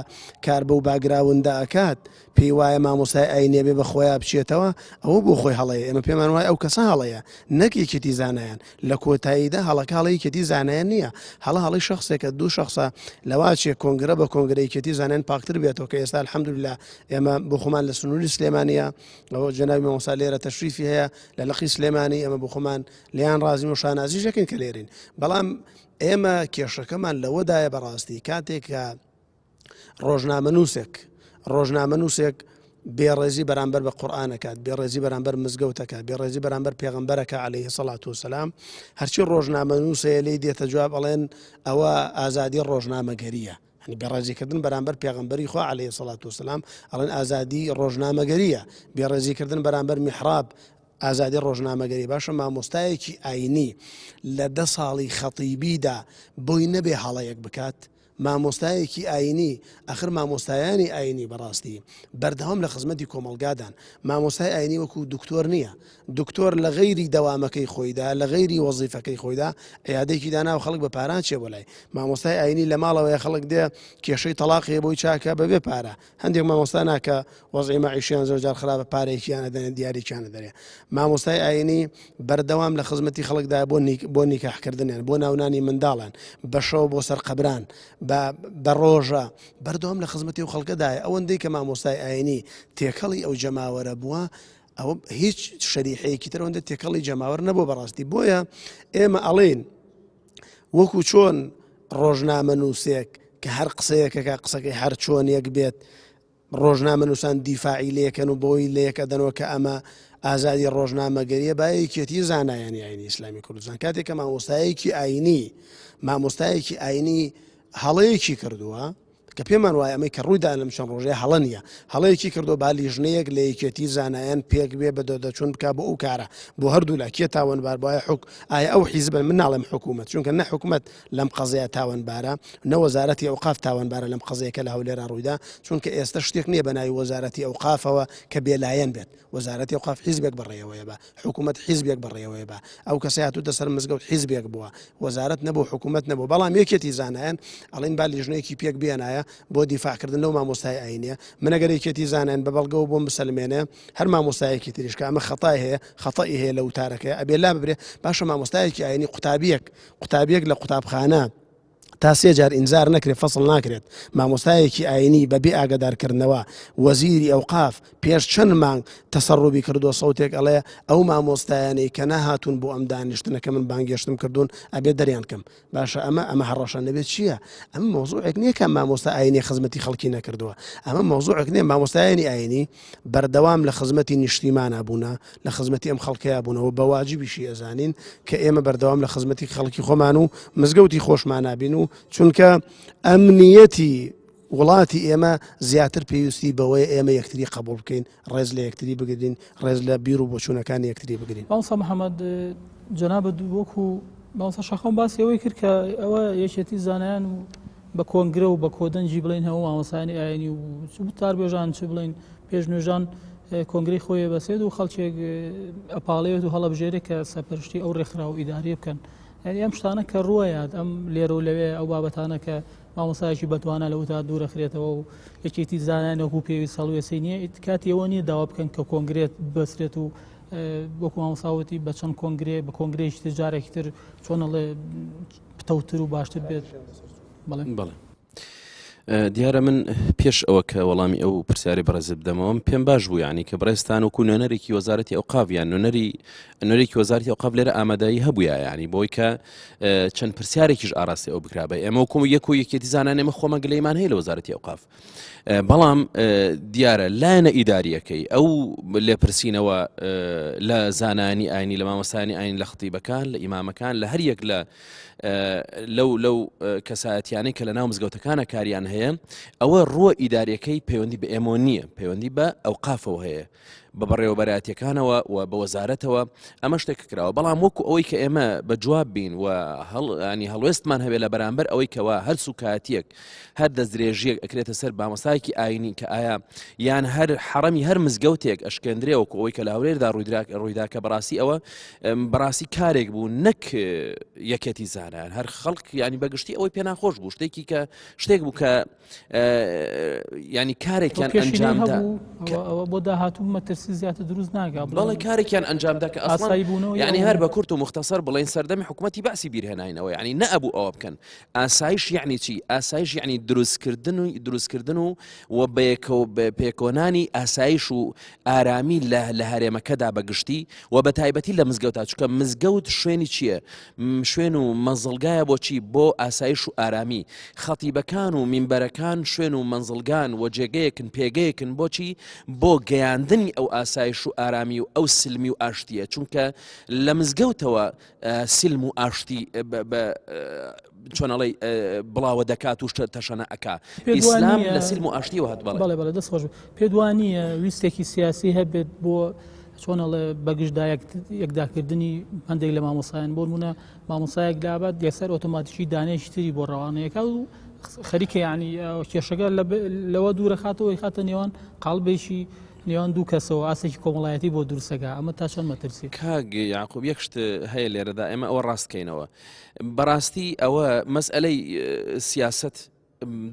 Speaker 3: کار بەو باگراوندە ئەکات پێی وایە مامۆستای ئاینی ئەبێ بە خۆیا بچێتەوە ئەوە بۆ خۆی هەڵەیە ئێمە پێمان وایە ئەو کەسە هەڵەیە نەک یەکێتی زانایان لە کۆتاییدا هەڵەکە هەڵەی یەکێتی زانایان نییە هەڵە هەڵەی شخصێکە دوو شخصە لەواچێ کۆنگرە بە کۆنگرە یەکێتی زانایان پاکتر بێتەوە کە ئێستا الحمدلله ئێمە بۆ خۆمان لە سنووری سلێمانیە ئەوە جەنابی مامۆستا لێرە تەشریفی هەیە لە لقی سلێمانی ئێمە بۆ خۆمان لێیان ڕازین و شانازیش دەکەین کە لێرین بەڵام ئێمە کێشەکەمان لەوەدایە بەڕاستی کاتێک کە ڕۆژنامەنووسێک ڕۆژنامەنووسێک بێڕێزی بەرامبەر بە قورآانەکات بێڕێزی بەرامبەر مزگەوتەکە بێڕێزی بەرامبەر پێغمبەرەکە عليه سەڵات و سەسلام هەرچی ڕۆژنامەنووسەیە لی دێتە جواب ئەڵێن ئەوە ئازادی ڕۆژنامەگەریە هەنی بێڕێزیکردن بەرامبەر پێغمبەری خوا عليه سەڵات و سەسلام ئەڵێن ئازادی ڕۆژنامەگەریە بێڕێزیکردن بەرامبەر میحراب ئازادی ڕۆژنامەگەری باشە مامۆستایەکی ئاینی لە دە ساڵی خەتیبیدا بۆی نەبێ هەڵەیەک بکات مامۆستایەکی ئاینی ئەخر مامۆستایانی ئاینی بەڕاستی بەردەوام لە خزمەتی کۆمەڵگادان مامۆستای ئاینی وەکو دکتۆر نییە دکتۆر لە غەیری دەوامەکەی خۆیدا لە غەیری وەزیفەکەی خۆیدا عیادەیەکی دانا و خەڵک بە پاران چێ بۆ لای مامۆستای ئاینی لە ماڵەوەیە خەڵک دێ کێشەی تەڵاق هەیە بۆی چاکە بەبێ پارە هەندێک مامۆستا ناکە وەزعی مەعیشیان زۆر جار خراپە پارەیەکیان ئەدەنێ دیاریکیان ئەدەنێ مامۆستای ئاینی بەردەوام لە خزمەتی خەڵکدا بۆ نیک بۆ نیکاحکردنیان بۆ ناونانی منداڵان بە شەو بۆ سەر قەبران بە بە ڕۆژە بەردەوام لە خزمەتی و خەڵکەدایە ئەوەندەی کە مامۆستای ئاینی تێکەڵی ئەو جەماوەرە بووە ئەوە هیچ شەریحەیەکی تر ئەوەندە تێکەڵی جەماوەر نەبوو بەڕاستی بۆیە ئێمە ئەڵێین وەکو چۆن ڕۆژنامەنووسێک کە هەر قسەیەکەکە قسەکەی هەر چۆنێک بێت ڕۆژنامەنووسان دیفاعی لێکەن و بۆی لەیەکەدەنەوە کە ئەمە ئازادی ڕۆژنامەگەریە با یەکێتی زانایانی ئاینی ئیسلامی کوردستان کاتێک کە مامۆستایەکی ئاینی مامۆستایەکی ئاینی هەڵەیەکی کردووە کە پێمان وایە ئەمەی کە ڕوویدا لەم چەند ڕۆژەیە هەڵە نییە، هەڵەیەکی کردووە با لیژنەیەک لە یەکێتی زانایان پێک بێ بەدواداچوون بکا بۆ ئەو کارە بۆ هەردوولا کێ تاوانبار بوو ئایا حک ئایا ئەو حیزبن من ناڵێم حکوومەت چونکە نە حکوومەت لەم قەزیە تاوانبارە نە وەزارەتی ئەوقاف تاوانبارە لەم قەزیە کە لە هەولێرا ڕوویدا چونکە ئێستا شتێک نییە بە ناوی وەزارەتی ئەوقافەوە کە بێلایەن بێت وەزارەتی ئەوقاف حیزبێک بەڕێوەیە بە حکوومەت حیزبێک بەڕێوەیە بە ئەو کەسەی هاتووتە سەر مزگەوت حیزبێک بووە وەزارەت نەبوو حکوومەت نەبوو بەڵام یەکێتی زانایان ئەڵێن با لیژنەیەکی پێک بێنایە بۆ دیفاعکردن لەو مامۆستای ئاینیە من ئەگەر یەکێتی زانایان بە بەڵگەوە بۆم بسەلمێنێ هەر مامۆستایەکی تریش کە ئەمە خەتای هەیە خەتەئی هەیە لە وتارەکەی ئەبێ لا ببرێ باشە مامۆستایەکی ئاینی قوتابیەک قوتابیەک لە قوتابخانە تا سێ جار ئینزار نەکرێت فەسڵ ناکرێت، مامۆستایەکی ئاینی بە بێ ئاگادارکردنەوە وەزیری ئەوقاف پێش چەند مانگ تەسەروبی کردووە سەوتێک ئەڵێ ئەو مامۆستایانەی کە نەهاتوون بۆ ئەم دانیشتنە کە من بانگێشتم کردوون ئەبێ دەریان کەم باشە ئەمە ئەمە هەڕەشە نەبێت چییە؟ ئەمە مەوزوعێک نییە کە مامۆستا ئاینی خزمەتی خەڵکی نەکردووە ئەمە مەوزوعێک نییە مامۆستایانی ئاینی بەردەوام لە خزمەتی نیشتیمانا بوونە، لە خزمەتی ئەم خەڵکەیا بوونە و بە واجبیشی ئەزانین کە ئێمە بەردەوام لە خزمەتی خەڵکی خۆمان و مزگەوتی خۆشمانا بین و چونکە ئەمنیەتی وڵاتی ئێمە زیاتر پێویستی بەوەیە ئێمە یەکتری قبوڵ بکەین، ڕێز لە یەکتری بگرین، ڕێز لە بیر و بۆچوونەکانی یەکتری بگرین.
Speaker 1: مامۆستا محەمەد جەنابت وەکو مامۆستا شاخەوان باسی ئەوەی کرد کە ئەوە یەکێتی زانایان و بە کۆنگرە و بە کۆدەنگی بڵێین هەموو مامۆستایانی ئاینی و چ وتاربێژان چ بڵێین پێشنوێژان کۆنگرەی خۆی بەسێت و خەڵکێک ئەپاڵێت و هەڵەبژێرێت کە سەرپەرشتی ئەو ڕێکخراو و ئیداریە بکەن یعنی ئەم شتانە کە ڕووەیات ئەم لێرە و لەوێ ئەو بابەتانە کە مامۆستایەکی بەتوانا لە وتار دوورەخرێتەوە و یەکێتی زانایان وەکو پێویست هەڵوێستی نییە کاتی ئەوە نییە داوا بکەن کە کۆنگرێت بەسرێت و وەکو مامۆساوتی بە چەند کۆنگرێ بە کۆنگرێکی تر جارێکی تر چۆن ئەڵێ پتەوتر و باشتر بێت.
Speaker 4: بەڵێ. دیارە من پێش ئەوە کە وەڵامی ئەو پرسیاری بەڕێزت بدەمەوە پێم باش بوو یعنی کە بەڕێزتان وەکو نوێنەرێکی وەزارەتی ئەوقاف یان نوێنەری نوێنەرێکی وەزارەتی ئەوقاف لێرە ئامادەیی هەبووە یعنی بۆی کە چەند پرسیارێکیش ئاراستەی ئەو بکرابە ئێمە وەکو یەک و یەکێتی زانان ئێمە خۆمان گلەیمان هەیە لە وەزارەتی ئەوقاف بەڵام دیارە لایەنە ئیداریەکەی ئەو لێپرسینەوە لە زانانی ئاینی لە مامۆستانی ئاین لە خەتیبەکان لە ئیمامەکان لە هەر یەک لە لەو لەو کەسایەتیانەی کە لە ناو مزگەوتەکانە کاریان هەیە ئەوە ڕووە ئیداریەکەی پەیوەندی بە ئێمە نییە پەیوەندی بە ئەوقافەوە هەیە بە بەڕێوەبەرایەتیەکانەوە و بە وەزارەتەوە ئەمە شتێک کراوە بەڵام وەکو ئەوەی کە ئێمە بە جواب بین و هەڵ ینی هەڵوێستمان هەبێت لە بەرامبەر ئەوەی کەوا هەر سوکایەتیەک هەر دەستدرێژیەک ئەکرێتە سەر مامۆستایەکی ئاینی کە ئایا یان هەر حەڕەمی هەر مزگەوتێک ئەشکێندرێ وەکو ئەوەی کە لە هەولێردا ڕوویدرا ڕوویدا کە بەڕاستی ئەوە بەڕاستی کارێک بوو نەک یەکێتی زانایان هەر خەڵک ینی بەگشتی ئەوەی پێناخۆش بوو شتێکی کە شتێک بوو کە ینی کارێکیان ئەنجامدا
Speaker 1: ئەوە بۆ داهاتوو مەترسی زیاتر دروست ناگا
Speaker 4: بەڵێ کارێکیان ئەنجامدا کە ئاسایی بوونەوە ینی هەر بە کورت و مختصر بڵێن سەردەمی حکوومەتی بەعسی بیرهێناینەوە ینی نەبوو ئەوە بکەن ئاسایش یەعنی چی؟ ئاسایش یەعنی دروستکردن و دروستکردن و و بەیەکەوە پێکۆنانی ئاسایش و ئارامی لە لە هەرێمەکەدا بە گشتی و بە تایبەتی لە مزگەوتا چونکە مزگەوت شوێنی چییە؟ شوێن و مەنزڵگایە بۆچی؟ بۆ ئاسایش و ئارامی خەتیبەکان و مینبەرەکان شوێن و مەنزڵگان و جێگەیەکن پێگەیەکن بۆچی؟ بۆ گەیاندنی ئەو ئاسایش و ئارامی و ئەو سلمی و ئاشتیە چونکە لە مزگەوتەوە سلم و ئاشتی چۆن ئەڵێی بڵاوە دەکات و شتە تەشەنە ئەکا ئیسلام لە سلم و ئاشتیەوە هات
Speaker 1: بەڵێ بەڵێ بەڵێ دەست خۆش پێت وا نییە ویستێکی سیاسی هەبێت بۆ چۆن ئەڵێ بەگشتدا یەکداکردنی هەندێک لە مامۆسایان بۆ نمونە مامۆسایەک لابات یەکسەر ئۆتۆماتیکی دانێکی تری بۆ ڕەوانەیەکە و خەریکە ینی کێشەکە لەوە دوورەخاتەوەی خاتە نێوان قاڵبێکی نێوان دوو کەسەوە ئاستێکی کۆمەڵایەتی بۆ دروستەکا ئەمە تا چەند مەترسیە؟
Speaker 4: کاک یاقوب یەک شت هەیە لێرەدا ئێمە ئەوە ڕاست کەینەوە بەڕاستی ئەوە مەسئلەی سیاست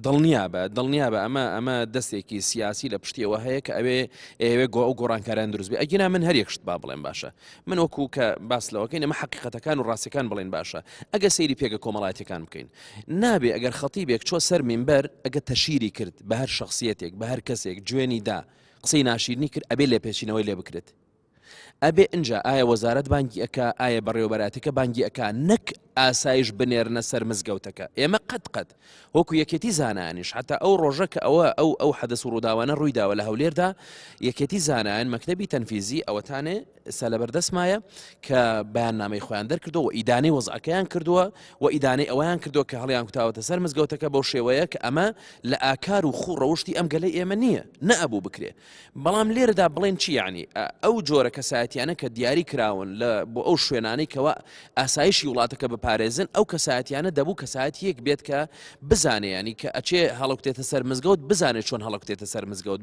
Speaker 4: دڵنیابە دڵنیابە ئەمە ئەمە دەستێکی سیاسی لە پشتیەوە هەیە کە ئەوێ ئەوێ گۆ ئەو گۆڕانکاریان دروست بێ ئەگینا من هەر یەک شت با بڵێم باشە من وەکو کە باس لەوەکەین ئەمە حقیقەتەکان و ڕاستەکان بڵێن باشە ئەگە سەیری پێگە کۆمەڵایەتەکان بکەین نابێ ئەگەر خەتیبێک چۆ سەر مینبەر ئەگە تەشیری کرد بە هەر شخصیەتێک بە هەر کەسێک جوێنی دا قسەی ناشیرنی کرد ئەبێ لێپێچینەوەی لێ بکرێت ئەبێ ئینجا ئایا وەزارەت بانگی ئەکا ئایا بەڕێوەبەراتەکە بانگی ئەکا نەک ئاسایش بنێرنە سەر مزگەوتەکە ئێمە قەت قەت وەکو یەکێتی زانایانیش حتا ئەو ڕۆژە کە ئەوە ئەو ئەو حەدەس و ڕووداوانە ڕوویداوە لە هەولێردا یەکێتی زانایان مەکتەبی تەنفیزی ئەوەتانێ ئێستا لەبەردەستمایە کە بەیاننامەی خۆیان دەرکردووە و ئیدانەی وەزعەکەیان کردووە و ئیدانەی ئەوەیان کردووە کە هەڵیان کوتاوەتە سەر مزگەوتەکە بەو شێوەیە کە ئەمە لە ئاکار و خوو ڕەوشتی ئەم گەلەی ئێمە نییە نەئەبوو بکرێ بەڵام لێرەدا بڵێن چی یعنی ئەو جۆرە کەسایەتیانە کە دیاری کراون لە بۆ ئەو شوێنانەی کەوا ئاسایشی وڵاتەکە بپارێزن ئەو کەسایەتیانە دەبوو کەسایەتیەک بێت کە بزانێ ینی کە ئەچێ هەڵکتێتە سەر مزگەوت بزانێت چۆن هەڵکتێتە سەر مزگەوت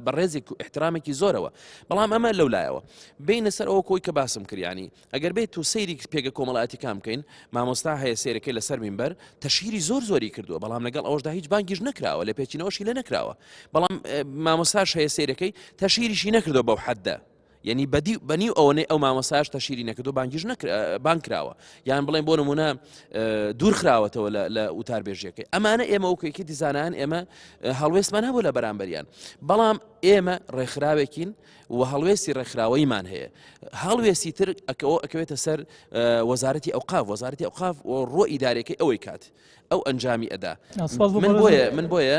Speaker 4: بە ڕێزێک و احترامێکی زۆرەوە بەڵام ئەمە لەو لایەوە بینە سەر ئەوە کۆی کە باسم کریانی ئەگەر بێت و سەیری پێگە کۆمەڵایەتیەکان بکەین مامۆستا هەیە سێرەکەی لەسەر مینبەر تەشهیری زۆر زۆری کردووە بەڵام لەگەڵ ئەوەشدا هیچ بانگیش نەکراوە لە پێچینەوەشی لێ نەکراوە بەڵام مامۆستاش هەیە سێرەکەی تەشهیریشی نەکردووە بەو حەدە یعنی بەدی بەنیو ئەوەنەی ئەو مامۆستاش تەشیری نەکردو بانگیش بانگ کراوە یان بڵێن بۆ نمونە دوور خراوەتەوە لە وتاربێژیەکەی ئەمانە ئێمە وەکو یەکێتی زانایان ئێمە هەڵوێستمان هەبوو لە بەرامبەریان بەڵام ئێمە ڕێکخراوێکین و هەڵوێستی ڕێکخراوەیمان هەیە هەڵوێستی تر ئەکەوە ئەکەوێتە سەر وەزارەتی ئەوقاف وەزارەتی ئەوقاف و ڕۆ ئیدارەکەی ئەوەی کات ئەو ئەنجامی ئەدا من بۆیە من بۆیە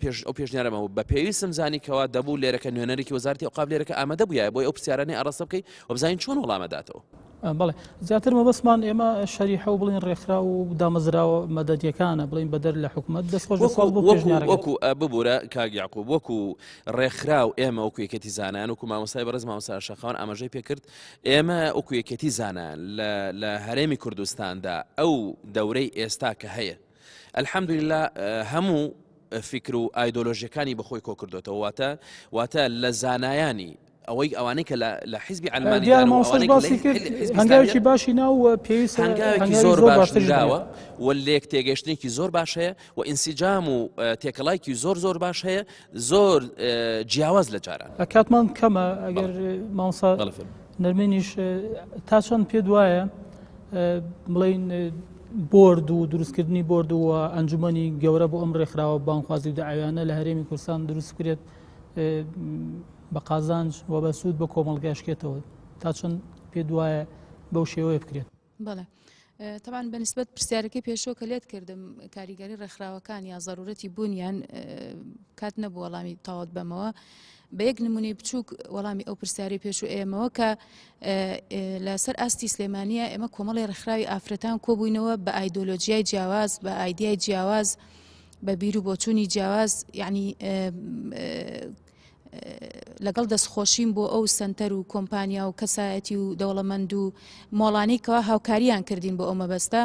Speaker 4: پێش ئەو پێشنیارەمەوە بە پێویستم زانی کەوا دەبوو لێرەکە نوێنەرێکی وەزارەتی ئەوقاف لێرەکە ئامادە بووە بۆی ئەو پرسیارانەی ئاڕاستە بکەی و بزانین چۆن وەڵامەداتەوە.
Speaker 1: بەڵێ زیاتر مەبەستمان ئێمە شەریحە و بڵین ڕێکخراو و دامەزراوە مەدەنیەکانە بڵین بەدەر لە حکومەت دەست خۆش سپاس بۆ پێشنیارەکەت.
Speaker 4: وەکو ببورە کاک یعقوب وەکو ڕێکخراو ئێمە وەکو یەکێتی زانایان وەکو مامۆستای بەڕێز مامۆستا شاخەوان ئاماژەی پێکرد ئێمە وەکو یەکێتی زانایان لە هەرێمی کوردستاندا ئەو دەورەی ئێستا کە هەیە الحمدلله هەموو فیکر و ئایدۆلۆژیەکانی بەخۆی کۆکردوێتەوە واتە واتە لە زانایانی ئەوەی ئەوانەی کە لە حیزبی عەلمانی
Speaker 1: دیارە مامۆستاش باسی کرد هەنگاوێکی باشی ناو و پێویستە
Speaker 4: هەنگاوێکی زۆر باش نراوە و لێک تێگەشتنێکی زۆر باش هەیە و ئینسیجام و تێکەڵایکی زۆر زۆر باش هەیە زۆر جیاواز لە جاران
Speaker 1: کاتمان کەمە ئەگەر مامۆستا نەرمێنیش تا چەند پێ دوایە بڵین. بۆرد و دروستکردنی بۆرد و ئەنجومەنی گەورە بۆ ئەم ڕێکخراوە بانگخوازی و دەعاویانە لە هەرێمی کوردستان دروست بکرێت بە قازانج و بە سوود بە کۆمەڵگاشکێتەوە تا چەند پێ دوایە بەو شێوەیە بکرێت.
Speaker 5: بەڵێ تەبعەن بە نسبەت پرسیارەکەی پێشوە کە لێت کردم کاریگەری ڕێکخراوەکان یا زەرورەتی بوونیان کات نەبوو وەڵامی تەواوت بەمەوە بە یەک نمونەی بچووک وەڵامی ئەو پرسیاری پێشوو ئێمەوە کە لەسەر ئاستی سلێمانە ئێمە کۆمەڵی ڕێکخراوی ئافرەتان کۆبووینەوە بە ئایدۆلۆژیای جیاواز بە ئایدیای جیاواز بە بیر و بۆچوونی جیاواز یعنی لەگەڵ دەستخۆشیم بۆ ئەو سەنتەر و کۆمپانیا و کەسایەتی و دەوڵەمەند و مۆڵانەی کەوا هاوکاریان کردین بۆ ئەو مەبەستە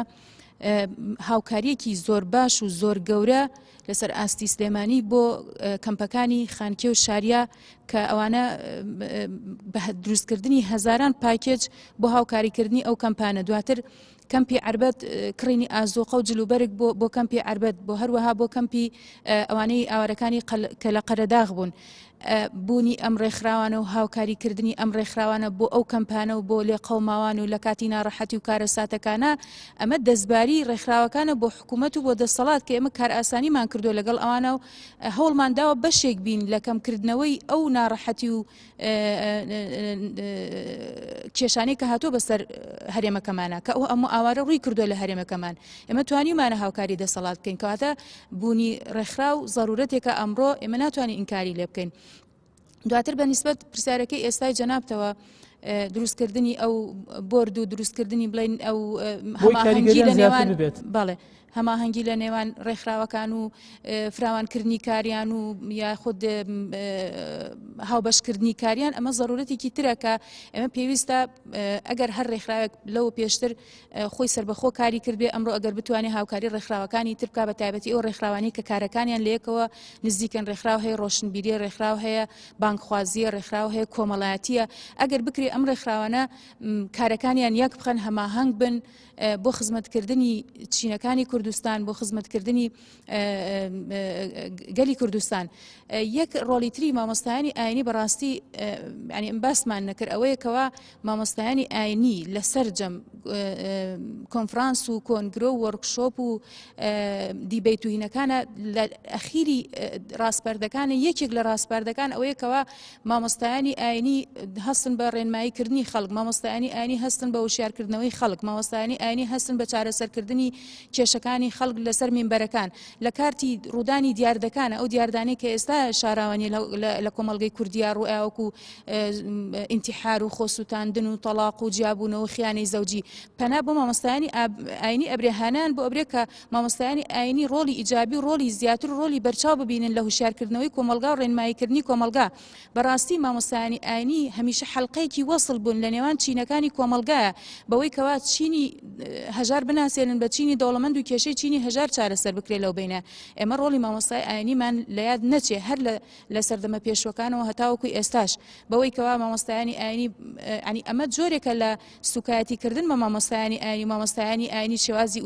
Speaker 5: هاوکاریەکی زۆر باش و زۆر گەورە لەسەر ئاستی سلێمانی بۆ کەمپەکانی خانکێ و شاریا کە ئەوانە بە دروستکردنی هەزاران پاکێج بۆ هاوکاریکردنی ئەو کەمپانە دواتر کەمپی عەربەت کڕینی ئازوقە و جلوبەرگ بۆ بۆ کەمپی عەربەت بۆ هەروەها بۆ کەمپی ئەوانەی ئاوارەکانی کە لە قەرەداغ بوون. بوونی ئەم ڕێکخراوانە و هاوکاریکردنی ئەم ڕێکخراوانە بۆ ئەو کەمپانە و بۆ لێقەوماوان و لە کاتی ناڕەحەتی و کارەساتەکانە ئەمە دەستباری ڕێکخراوەکانە بۆ حکوومەت و بۆ دەسەڵات کە ئێمە کارئاسانیمان کردووە لەگەڵ ئەوانە و هەوڵمان داوە بەشێک بین لە کەمکردنەوەی ئەو ناڕەحەتی و کێشانەی کە هاتووە بەسەر هەرێمەکەمانە کە ئەو ئەمە ئاوارە ڕووی کردووە لە هەرێمەکەمان ئێمە توانیمانە هاوکاری دەسەڵات بکەین کەواتە بوونی ڕێکخراو زەرورەتێکە ئەمڕۆ ئێمە ناتوانین ئینکاری لێ بکەین دواتر بە نیسبەت پرسیارەکەی ئێستای جەنابتەوە دروستکردنی ئەو بۆرد و دروستکردنی بڵین ئەو هەماهەنگی لە نێوان بەڵێ هەماهەنگی لە نێوان ڕێکخراوەکان و فراوانکردنی کاریان و یاخود هاوبەشکردنی کاریان ئەمە زەرورەتێکی ترە کە ئێمە پێویستە ئەگەر هەر ڕێکخراوێک لەوە پێشتر خۆی سربەخۆ کاری کردبێ ئەمڕۆ ئەگەر بتوانێت هاوکاری ڕێکخراوەکانی تر بکا بە تایبەتی ئەو ڕێکخراوانی کە کارەکانیان لەیەکەوە نزیکن ڕێکخراو هەیە ڕۆشنبیریە ڕێکخراو هەیە بانگخوازیە ڕێکخراو هەیە کۆمەڵایەتیە ئەگەر بکرێ ئەم ڕێکخراوانە کارەکانیان یەک بخەن هەماهەنگ بن بۆ خزمەتکردنی چینەکانی کوردستان بۆ خزمەتکردنی گەلی کوردستان یەک ڕۆڵی تری مامۆستایانی ئاینی بەڕاستی ینی ئەم باسمان نەکرد ئەوەیە کەوا مامۆستایانی ئاینی لە سەرجەم کۆنفرانس و کۆنگرۆ و وەرکشۆپ و دیبەیت و هینەکانە لە ئەخیری ڕاسپەردەکانە یەکێک لە ڕاسپاردەکان ئەوەیە کەوا مامۆستایانی ئاینی هەستن بە ڕێنمایی کردنی خەڵک، مامۆستایانی ئاینی هەستن بە وشیارکردنەوەی خەڵک، مامۆستایانی ئاینی هەستن بە چارەسەرکردنی کێشەکانی خەڵک لەسەر مینبەرەکان، لە کارتی ڕوودانی دیاردەکانە، ئەو دیاردانەی کە ئێستا شاراوە نیە لە کۆمەڵگەی کوردیا ڕووئا وەکو ئینتیحار و خۆسووتاندن و تەڵاق و جیابوونەوە و خیانەی زەوجی پەنا بۆ مامۆستایانی ئاینی ئەبرێ هانایان بۆ ئەبرێ کە مامۆستایانی ئایینی ڕۆڵی ئیجابی و ڕۆڵی زیاتر و ڕۆڵی بەرچاو ببینن لە هوشیارکردنەوەی کۆمەڵگا و ڕێنماییکردنی کۆمەڵگا. بەڕاستی مامۆستایانی ئایینی هەمیشە حەلقەیەکی وەسڵ بوون لە نێوان چینەکانی کۆمەڵگایە بەوەی کەوا چینی هەژار بناسێنن بە چینی دەوڵەمەند و کێشەی چینی هەژار چارەسەر بکرێت لەو بەینە. ئێمە ڕۆڵی مامۆستای ئایینیمان لە یاد نەچێ هەر لە لە سەردەمە پێشوەکانەوە هەتاوەکو ئێستاش بەوەی کەوا مامۆستایانی ئایینی یانی ئەمە جۆرێکە لە سوکایەتی کردن بە مامۆستایانی ئاینی و مامۆستایانی ئاینی شێوازی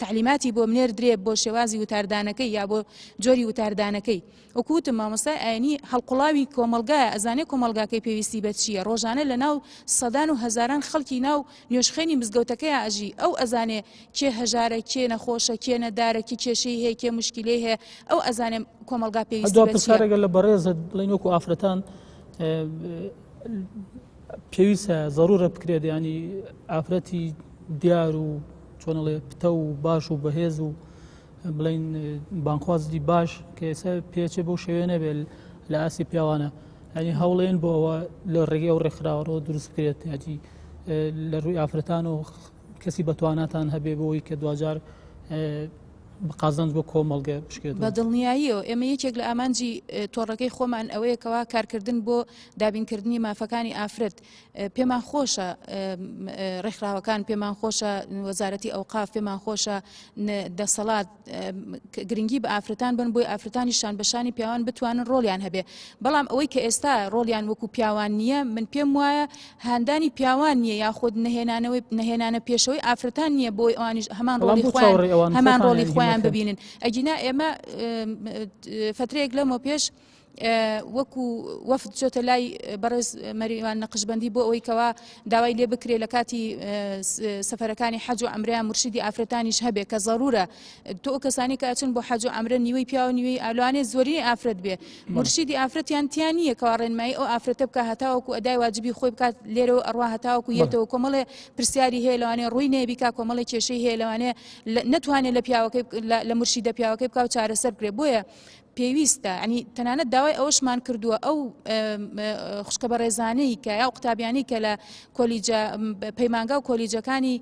Speaker 5: تەعلیماتی بۆ بنێردرێ بۆ شێوازی وتاردانەکەی یا بۆ جۆری وتاردانەکەی وەکو وتم مامۆستای ئاینی هەڵقوڵاوی کۆمەڵگایە ئەزانێ کۆمەڵگاکەی پێویستی بە چییە ڕۆژانە لە ناو سەدان و هەزاران خەڵکی ناو نوێژخێنی مزگەوتەکەیا ئەژی ئەو ئەزانێ کێ هەژارە کێ نەخۆشە کێ نەدارە کێ کێشەی هەیە کێ مشکلەی هەیە ئەو ئەزانێ کۆمەڵگا پێویستی بە چییە.
Speaker 1: پرسیارێکە لە بەڕێزت بڵێن وەکو ئافرەتان پێویستە زەرورە بکرێت ینی ئافرەتی دیار و چۆنەڵێ پتە و باش و بەهێز و بڵین بانخوازی باش کە ئێستا پێچێ بۆ شێوێ نەبێت لە ئاسی پیاوانە ینی هەوڵێن بۆ ئەوە لە ڕێگەی ئەو ڕێکخراوەەوە دروست بکرێت یاتی لە ڕووی ئافرەتان و کەسی بەتواناتان هەبێ بۆی کە دوجار بە قازانج بۆ کۆمەڵگە بشکێتەوە.
Speaker 5: بە دڵنیاییەوە ئێمە یەکێک لە ئامانجی تۆڕەکەی خۆمان ئەوەیە کەوا کارکردن بۆ دابینکردنی مافەکانی ئافرەت پێمان خۆشە ڕێکخراوەکان پێمان خۆشە وەزارەتی ئەوقاف پێمان خۆشە دەسەڵات گرنگی بە ئافرەتان بن بۆی ئافرەتانی شان بەشانی پیاوان بتوانن ڕۆڵیان هەبێ بەڵام ئەوەی کە ئێستا ڕۆڵیان وەکو پیاوان نییە من پێم وایە هاندانی پیاوان نییە یاخود نەهێنانەوەی نەهێنانە پێشەوەی ئافرەتان نییە بۆی ئەوانیش هەمان ڕۆڵی خۆیان هەمان ڕۆڵی خۆیان ببینن ئەگینا ئێمە فترەیەک لەمە پێش. وەکو وەفد چۆتە لای بەڕێز مەریوان نەقشبەندی بۆ ئەوەی کەوا داوای لێ بکرێ لە کاتی سەفەرەکانی حەج و عەمرەیان مورشیدی ئافرەتانیش هەبێ کە زەرورە تۆ ئەو کەسانی کە ئەچن بۆ حەج و عەمرە نیوەی پیاو نیوەی ئالوانێ زۆرینەی ئافرەت بێ مورشیدی ئافرەتیان تیا نییە کەوا ڕێنمایی ئەو ئافرەتە بکە هەتاوەکو ئەدای واجبی خۆی بکات لێرەوە ئەڕوا هەتاوەکو یەتەوە کۆمەڵێ پرسیاری هەیە لەوانەیە ڕووی نەیە بیکا کۆمەڵێ کێشەی هەیە لەوانەیە نەتوانێت لە پیاوەکەی لە مورشیدە پیاوەکەی بکا و چارەسەر بکرێ بۆیە پێویستە ینی تەنانەت داوای ئەوەشمان کردووە ئەو خوشکە بەڕێزانەی کە یا قوتابیانی کە لە کۆلیجە پەیمانگا و کۆلیجەکانی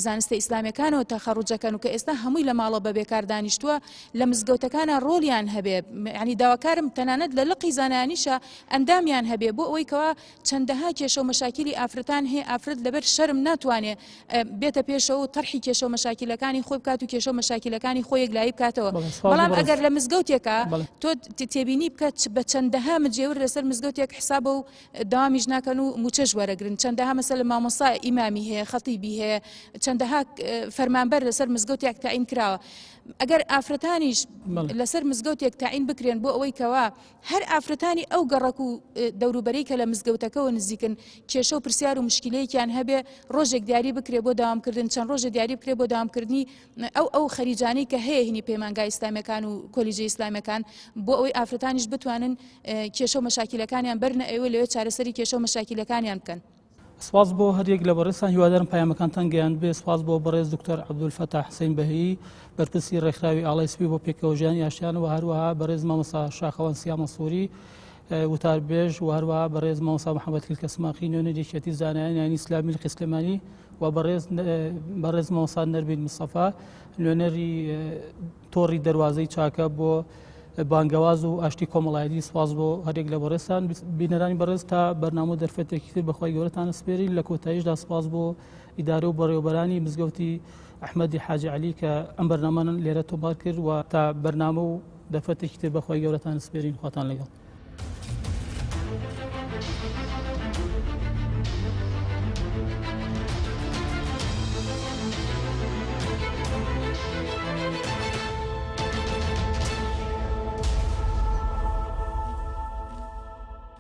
Speaker 5: زانستە ئیسلامیەکانەوە تەخەڕوجەکەن و کە ئێستا هەمووی لە ماڵەوە بە بێکار دانیشتووە لە مزگەوتەکانە ڕۆڵیان هەبێ ینی داواکارم تەنانەت لە لقی زانایانیشە ئەندامیان هەبێ بۆ ئەوەی کەوا چەندەها کێشە و مەشاکیلی ئافرەتان هەیە ئافرەت لەبەر شەرم ناتوانێ بێتە پێشەوە و تەرحی کێشە و مەشاکیلەکانی خۆی بکات و کێشە و مەشاکیلەکانی خۆی یەکلایی بکاتەوە بەڵام ئەگەر لە مزگەوتێکە تۆ تێبینی بکە بە چەندەها مجێور لەسەر مزگەوتێک حسابە و داوامیش ناکەن و موچەش وەرەگرن چەندەها مەسەلە مامۆستا ئیمامی هەیە خەتیبی هەیە چەندەها فەرمانبەر لەسەر مزگەوتێک تەعین کراوە ئەگەر ئافرەتانیش لەسەر مزگەوتێک تەعین بکرێن بۆ ئەوەی کەوا هەر ئافرەتانی ئەو گەڕەک و دەوروبەرەی کە لە مزگەوتەکەوە نزیکن کێشە و پرسیار و مشکیلەیەکیان هەبێ ڕۆژێک دیاری بکرێ بۆ داوامکردن چەند ڕۆژێ دیاری بکرێ بۆ داوامکردنی ئەو ئەو خەریجانەی کە هەیە هینی پەیمانگا ئیسلامیەکان و کۆلیژە ئیسلامیەکان بۆ ئەوەی ئافرەتانیش بتوانن کێشە و مەشاکیلەکانیان بەرنە ئەوێ لەوێ چارەسەری کێشە و مەشاکیلەکانیان بکەن.
Speaker 1: سپاس بۆ هەریەک لە بەڕێزتان هیوادارم پەیامەکانتان گەیاندبێ سپاس بۆ بەڕێز دکتۆر عەبدولفەتاح حسین بەهی بەرپرسی ڕێکخراوی ئاڵای سپی بۆ پێکەوەژیانی ئاشتیانە و هەروەها بەڕێز مامۆستا شاخەوان سیا مەنسووری وتاربێژ و هەروەها بەڕێز مامۆستا محەممەد کلکە سماقی نوێنەری یەکێتی زانایانی ئایینی ئیسلامی لقی سلێمانی و بەڕێز بەڕێز مامۆستا نەرمین مستەفا نوێنەری تۆڕی دەروازەی چاکە بۆ بانگەواز و ئاشتی کۆمەڵایەتی سپاس بۆ هەرێک لە بەڕێزتان بینەرانی بەڕێز تا بەرنامە و دەرفەتێکی تر بەخوای گەورەتان سپێرین لە کۆتاییشدا سپاس بۆ ئیدارە و بەڕێوەبەرانی مزگەوتی ئەحمەدی حاجی عەلی کە ئەم بەرنامەن لێرە تۆمار کرد و تا بەرنامە و دەرفەتێکی تر بەخوای گەورەتان سپێرین خواتان لەگەڵ.